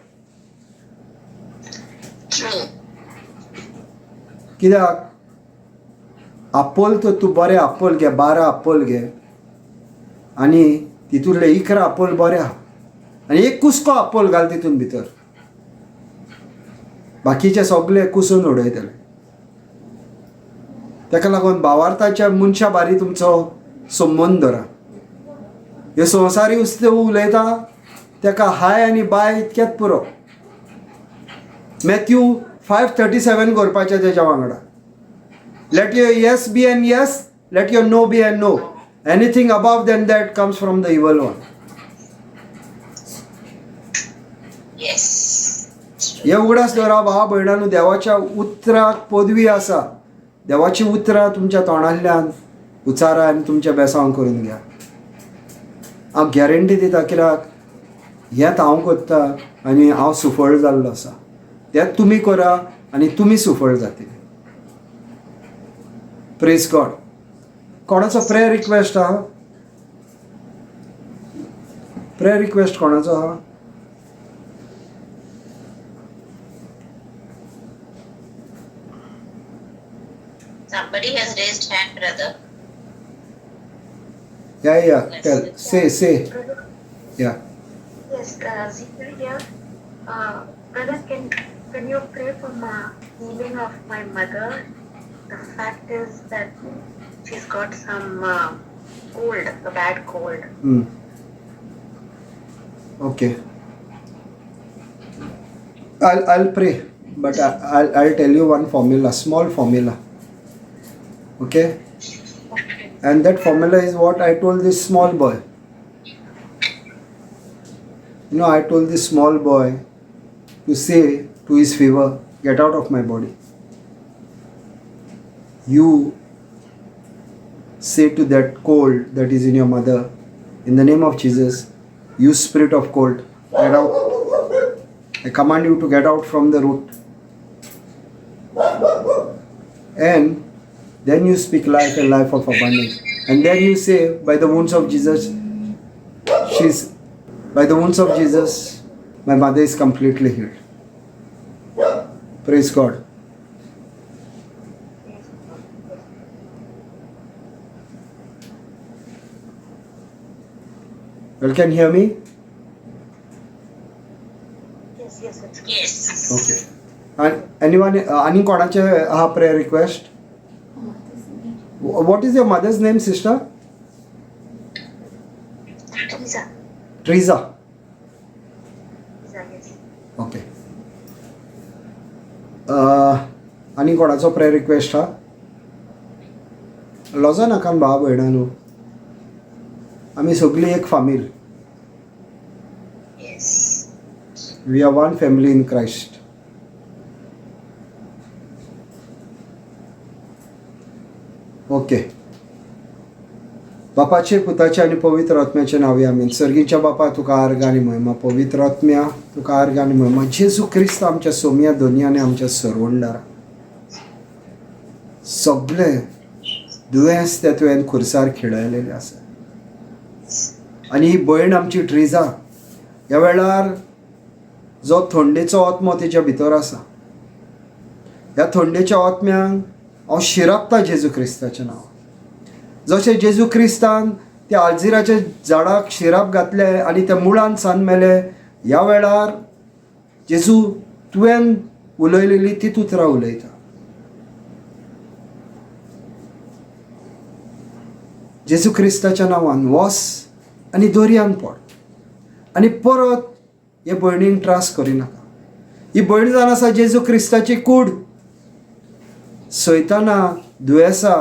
कित्याक आपोल तर तूं बरें आपोल घे, 12 आपोल घे आनी तितूंतले 11 आपोल बरें आहा आनी एक कुसको आपोल घाल तितून भितर. बाकीचे सगळे कुसून उडयतले. ताका लागून भावार्थाच्या मनशा बारी तुमचो संबंद धरा. हे संवसारी उस्ते उलयता ताका हाय आनी बाय इतक्यात पुरो. मॅथ्यू 5:37 करपाचें तेज्या वांगडा. Let your yes be an yes, let your no be an no. Anything above than that comes from the evil one. Yes. हे उगडास दवरा भावा भयणांनो, देवाच्या उतराक पदवी आसा. देवाची उतरां तुमच्या तोंडांतल्यान उचारा आनी तुमच्या बेसांव करून घ्या. हांव गॅरंटी दिता, कित्याक हेंच हांव करता आनी हांव सुफळ जाल्लो आसा. तें तुमी करा आनी तुमी सुफळ जातले. Praise God. कोणाचो प्रेयर रिक्वेस्ट आहा? प्रेयर रिक्वेस्ट कोणाचो आहा? Somebody has raised hand, brother. Yeah, tell, say, say. Yeah. Yes, Zita here. Brother, can you pray for my healing of my mother? The fact is that she's got some cold, a bad cold. Okay. I'll pray, but I'll tell you one formula, small formula. Okay? And that formula is what I told this small boy. You know, I told this small boy to say to his fever, get out of my body. You say to that cold that is in your mother, in the name of Jesus, you spirit of cold, get out. I command you to get out from the root. And then you speak life and life of abundance. And then you say, by the wounds of Jesus, by the wounds of Jesus, my mother is completely healed. Praise God. You can hear me? Yes, yes, it's Yes. Okay. And anyone, ani konache aha prayer request? What is your mother's name, sister? Teresa. Teresa. Teresa, yes. Okay. आनी कोणाचो prayer request हा? लॉजा नाका भाव भयणां न्हू, आमी सगळीं एक फामील. Yes. We are one family in Christ. Okay. बापाचे, पुताचे आनी पवित्र आत्म्याचे नांवे आमीन. सर्गीच्या बापा, तुका आर्ग आनी महिमा. पवित्र आत्म्या, तुका आर्ग आनी महिमा. जेजू क्रिस्त आमच्या सोम्या दोनी आनी आमच्या सरवंडारा, सगळे दुयेंस ते तुवें खुर्सार खेळयलेले आसा. आनी ही भयण आमची ट्रिजा, ह्या वेळार जो थंडेचो आत्मो तेच्या भितर आसा, ह्या थंडेच्या आत्म्यांक हांव शिरापता जेजू क्रिस्ताचें नांव. जशें जेजू क्रिस्तान त्या आलजिराच्या झाडाक शिराप घातले आनी त्या मुळान सान मेले, ह्या वेळार जेजू तुवें उलयलेली तीच उतरां उलयता. जेजू क्रिस्ताच्या नांवान वस आनी दर्यान पड आनी परत हे भयणीक त्रास करिनाका. ही भयण जावन आसा जेजू क्रिस्ताची कूड. सैताना दुयेंसा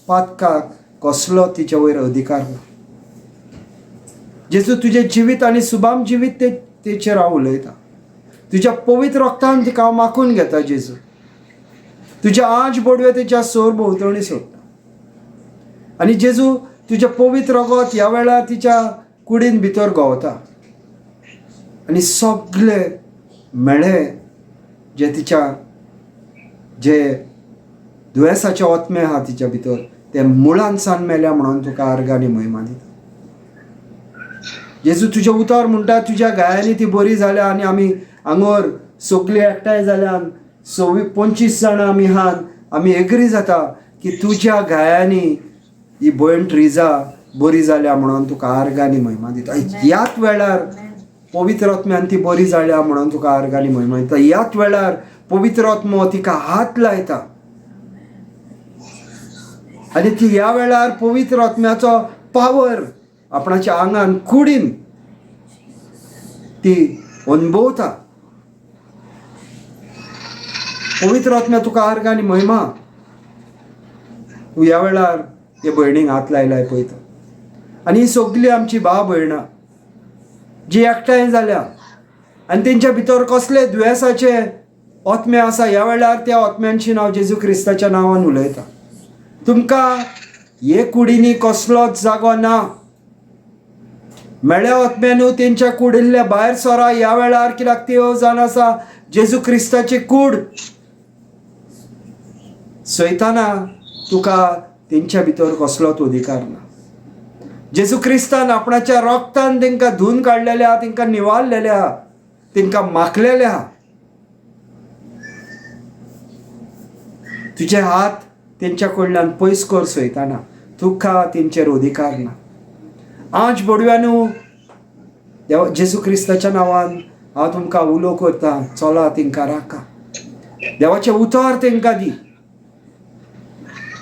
पातकाक कसलो तिच्या वयर अधिकार ना. जेजू तुजें जिवीत आनी सुबाम जिवीत तेचेर हांव उलयतां. तुज्या पवित्र रक्तान तिका हांव माखून घेता जेजू. तुज्या आंज बोडवे तेच्या सोर भोंवतणी सोडटा. आनी जेजू तुजें पवित्र रगत ह्या वेळार तिच्या कुडीन भितर गवता आनी सगळे मेळे जे तिच्या जे दुयेंसाचे आत्मे आहा तिच्या भितर ते मुळान सान मेल्या म्हणून तुका आर्गां आनी महिमा दिता. जेजू तुजें उतर म्हणटा तुज्या गायांनी ती बरी जाल्या आनी आमी हांगर सगळीं एकठांय जाल्यान 25 जाणां आमी आहात, आमी एग्री जाता की तुज्या गायांनी ही भयण ट्रिजा बरी जाल्या म्हणून तुका आर्गां आनी महिमा दिता. ह्याच वेळार पवित्र आत्म्यान ती बरी जाल्या म्हणून तुका आर्गां आनी महिमा दिता. ह्याच वेळार पवित्र आत्मो तिका हात लायता आनी ती ह्या वेळार पवित्र आत्म्याचो पावर आपणाच्या आंगान कुडीन ती अनुभवता. पवित्र आत्म्या तुका आर्ग आनी महिमा. तूं ह्या वेळार हे भयणीक हात लायलाय पळयता. आनी ही सगळी आमची भाव भयणां जी एकठांय जाल्या आनी तेंच्या भितर कसले दुयेंसाचे आत्मे आसा, ह्या वेळार त्या आत्म्यांची नांव जेजू क्रिस्ताच्या नांवान उलयता. तुमकां हे कुडींनी कसलोच जागो ना. मेळ्या आत्म्यानू तेंच्या कुडिल्ल्या भायर सरा ह्या वेळार, कित्याक त्यो जाण आसा जेजू क्रिस्ताची कूड सयताना तुका तेंच्या भितर कसलोच अधिकार ना. जेजू क्रिस्तान आपणाच्या रोगतान तेंकां धुवन काडलेले आहा, तेंकां निवारलेले आहा, तेंकां माखलेले आहा. तुजे हात तेंच्या कडल्यान पयस कर सयताना, तुका तेंचेर अधिकार ना. आज बोडव्यानू देवा जेजू क्रिस्ताच्या नांवान हांव तुमकां उलो करता, चला तेंकां राखा, देवाचें उतर तेंकां दी.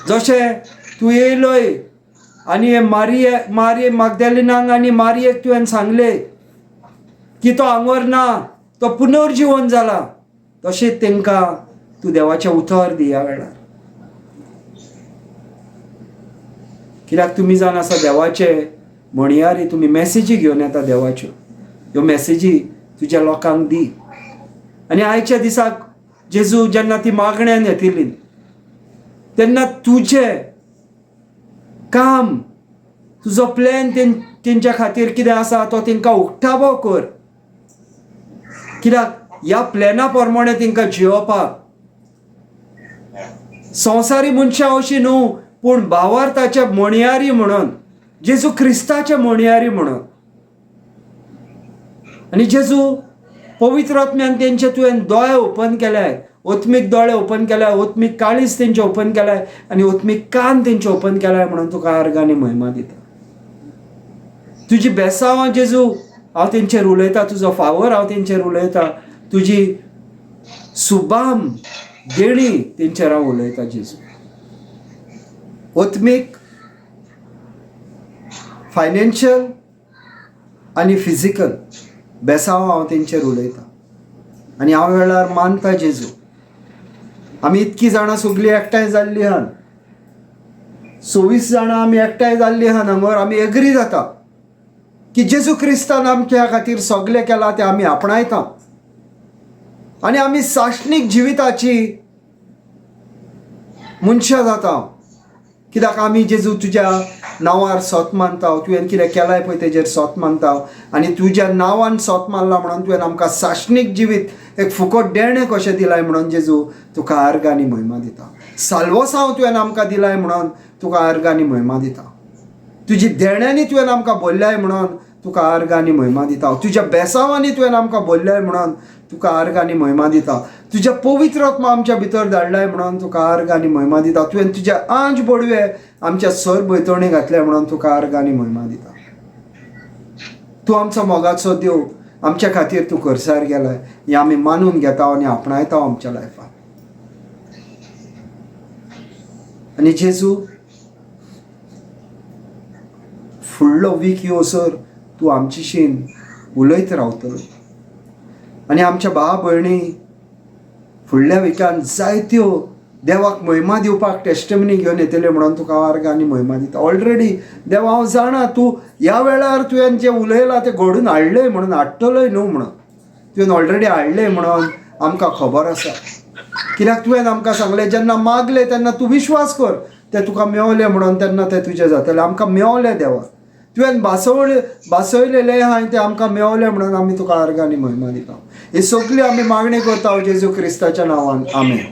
जशें तूं येयलोय आनी मारिये मारिये मागदेलिनाक आनी मारियेक तुवें सांगलें की तो आंगोर ना, तो पुनर्जिवन जाला, तशेंच तेंकां तूं देवाचें उतर दी ह्या वेळार. कित्याक तुमी जाण आसा देवाचे म्हणयारी तुमी मॅसेजी घेवन येता देवाच्यो, ह्यो मॅसेजी तुज्या लोकांक दी. आनी आयच्या दिसाक जेजू जेन्ना ती मागण्यान येतली तेन्ना तुजें काम, तुजो प्लॅन तेंच्या खातीर कितें आसा तो तेंकां उक्तावो कर. कित्याक ह्या प्लॅना प्रमाणे तेंकां जियोवपाक संवसारी मनशां अशी न्हू, पूण भावार्थाचे म्हणयारी म्हणून, जेजू क्रिस्ताचे म्हणयारी म्हणून. आनी जेजू पवित्र आत्म्यान तेंचे तुवें दोळे ओपन केल्याय, ओत्मीक दोळे ओपन केल्याय, ओत्मीक काळीज तेंचे ओपन केल्याय आनी ओत्मीक कान तेंचे ओपन केल्याय म्हणून तुका आर्गांनी महिमा दिता. तुजी बेसांवां जेजू हांव तेंचेर उलयता, तुजो फावर हांव तेंचेर उलयता, तुजी सुबाम देणी तेंचेर हांव उलयता जेजू. ओत्मीक, फायनेन्शियल आनी फिजिकल बेसांव हांव तेंचेर उलयता. आनी हांव वेळार मानता जेजू आमी इतकी जाणां सगळीं एकठांय जाल्लीं आहात, 26 जाणां आमी एकठांय जाल्लीं आहात हांगर आमी एग्री जाता की जेजू क्रिस्तान आमच्या खातीर सगळें केलां तें आमी आपणायता आनी आमी साशणीक जिविताची मनशां जाता. कित्याक आमी जेजू तुज्या नांवार सोत मानता, तुवें कितें केलाय पळय तेजेर सोत मानता आनी तुज्या नांवान सोत मानला म्हणून तुवें आमकां साशणीक जिवीत एक फुकट देणें कशें दिलाय म्हणून जेजू तुका आर्ग आनी महिमा दिता. साल्वोसांव तुवें आमकां दिलाय म्हणून तुका आर्ग आनी महिमा दिता. तुजी देण्यांनी तुवें आमकां बोल्ल्याय म्हणून तुका आर्ग आनी महिमा दिता. तुज्या बेसांवांनी तुवें आमकां बोल्ल्याय म्हणून तुका आर्ग आनी महिमा दिता. तुज्या पवित्र आत्मा आमच्या भितर धाडलाय म्हणून तुका आर्ग आनी महिमा दिता. तुवें तुज्या आंज बोडवे आमच्या सर भोंवतणी घातले म्हणून तुका आर्ग आनी महिमा दिता. तूं आमचो मोगाचो देव, आमच्या खातीर तूं करसार गेलाय हें आमी मानून घेता आनी आपणायता आमच्या लायफान. आनी जेजू फुडलो वीक योसर तूं आमचेशीन उलयत रावतलो आनी आमच्या भाव भयणी फुडल्या विकान जायत्यो देवाक महिमा दिवपाक टेस्टमनी घेवन येतले म्हणून तुका आर्ग आनी महिमा दिता. ऑलरेडी देवा हांव जाणा तूं ह्या वेळार तुवें जें उलयलां तें घडून हाडलें म्हणून, हाडटलोय न्हू म्हणून तुवें ऑलरेडी हाडलें म्हणून आमकां खबर आसा. कित्याक तुवें आमकां सांगलें जेन्ना मागलें तेन्ना तूं विश्वास कर तें तुका मेवलें म्हणून तेन्ना तें तुजें जातलें. आमकां मेवलें देवा, तुवें भासयलेलें आहा तें आमकां मेवलें म्हणून आमी तुका आर्ग आनी महिमा दिता. ही सगळी आमी मागणी करता जेजू क्रिस्ताच्या नांवान, आमेन.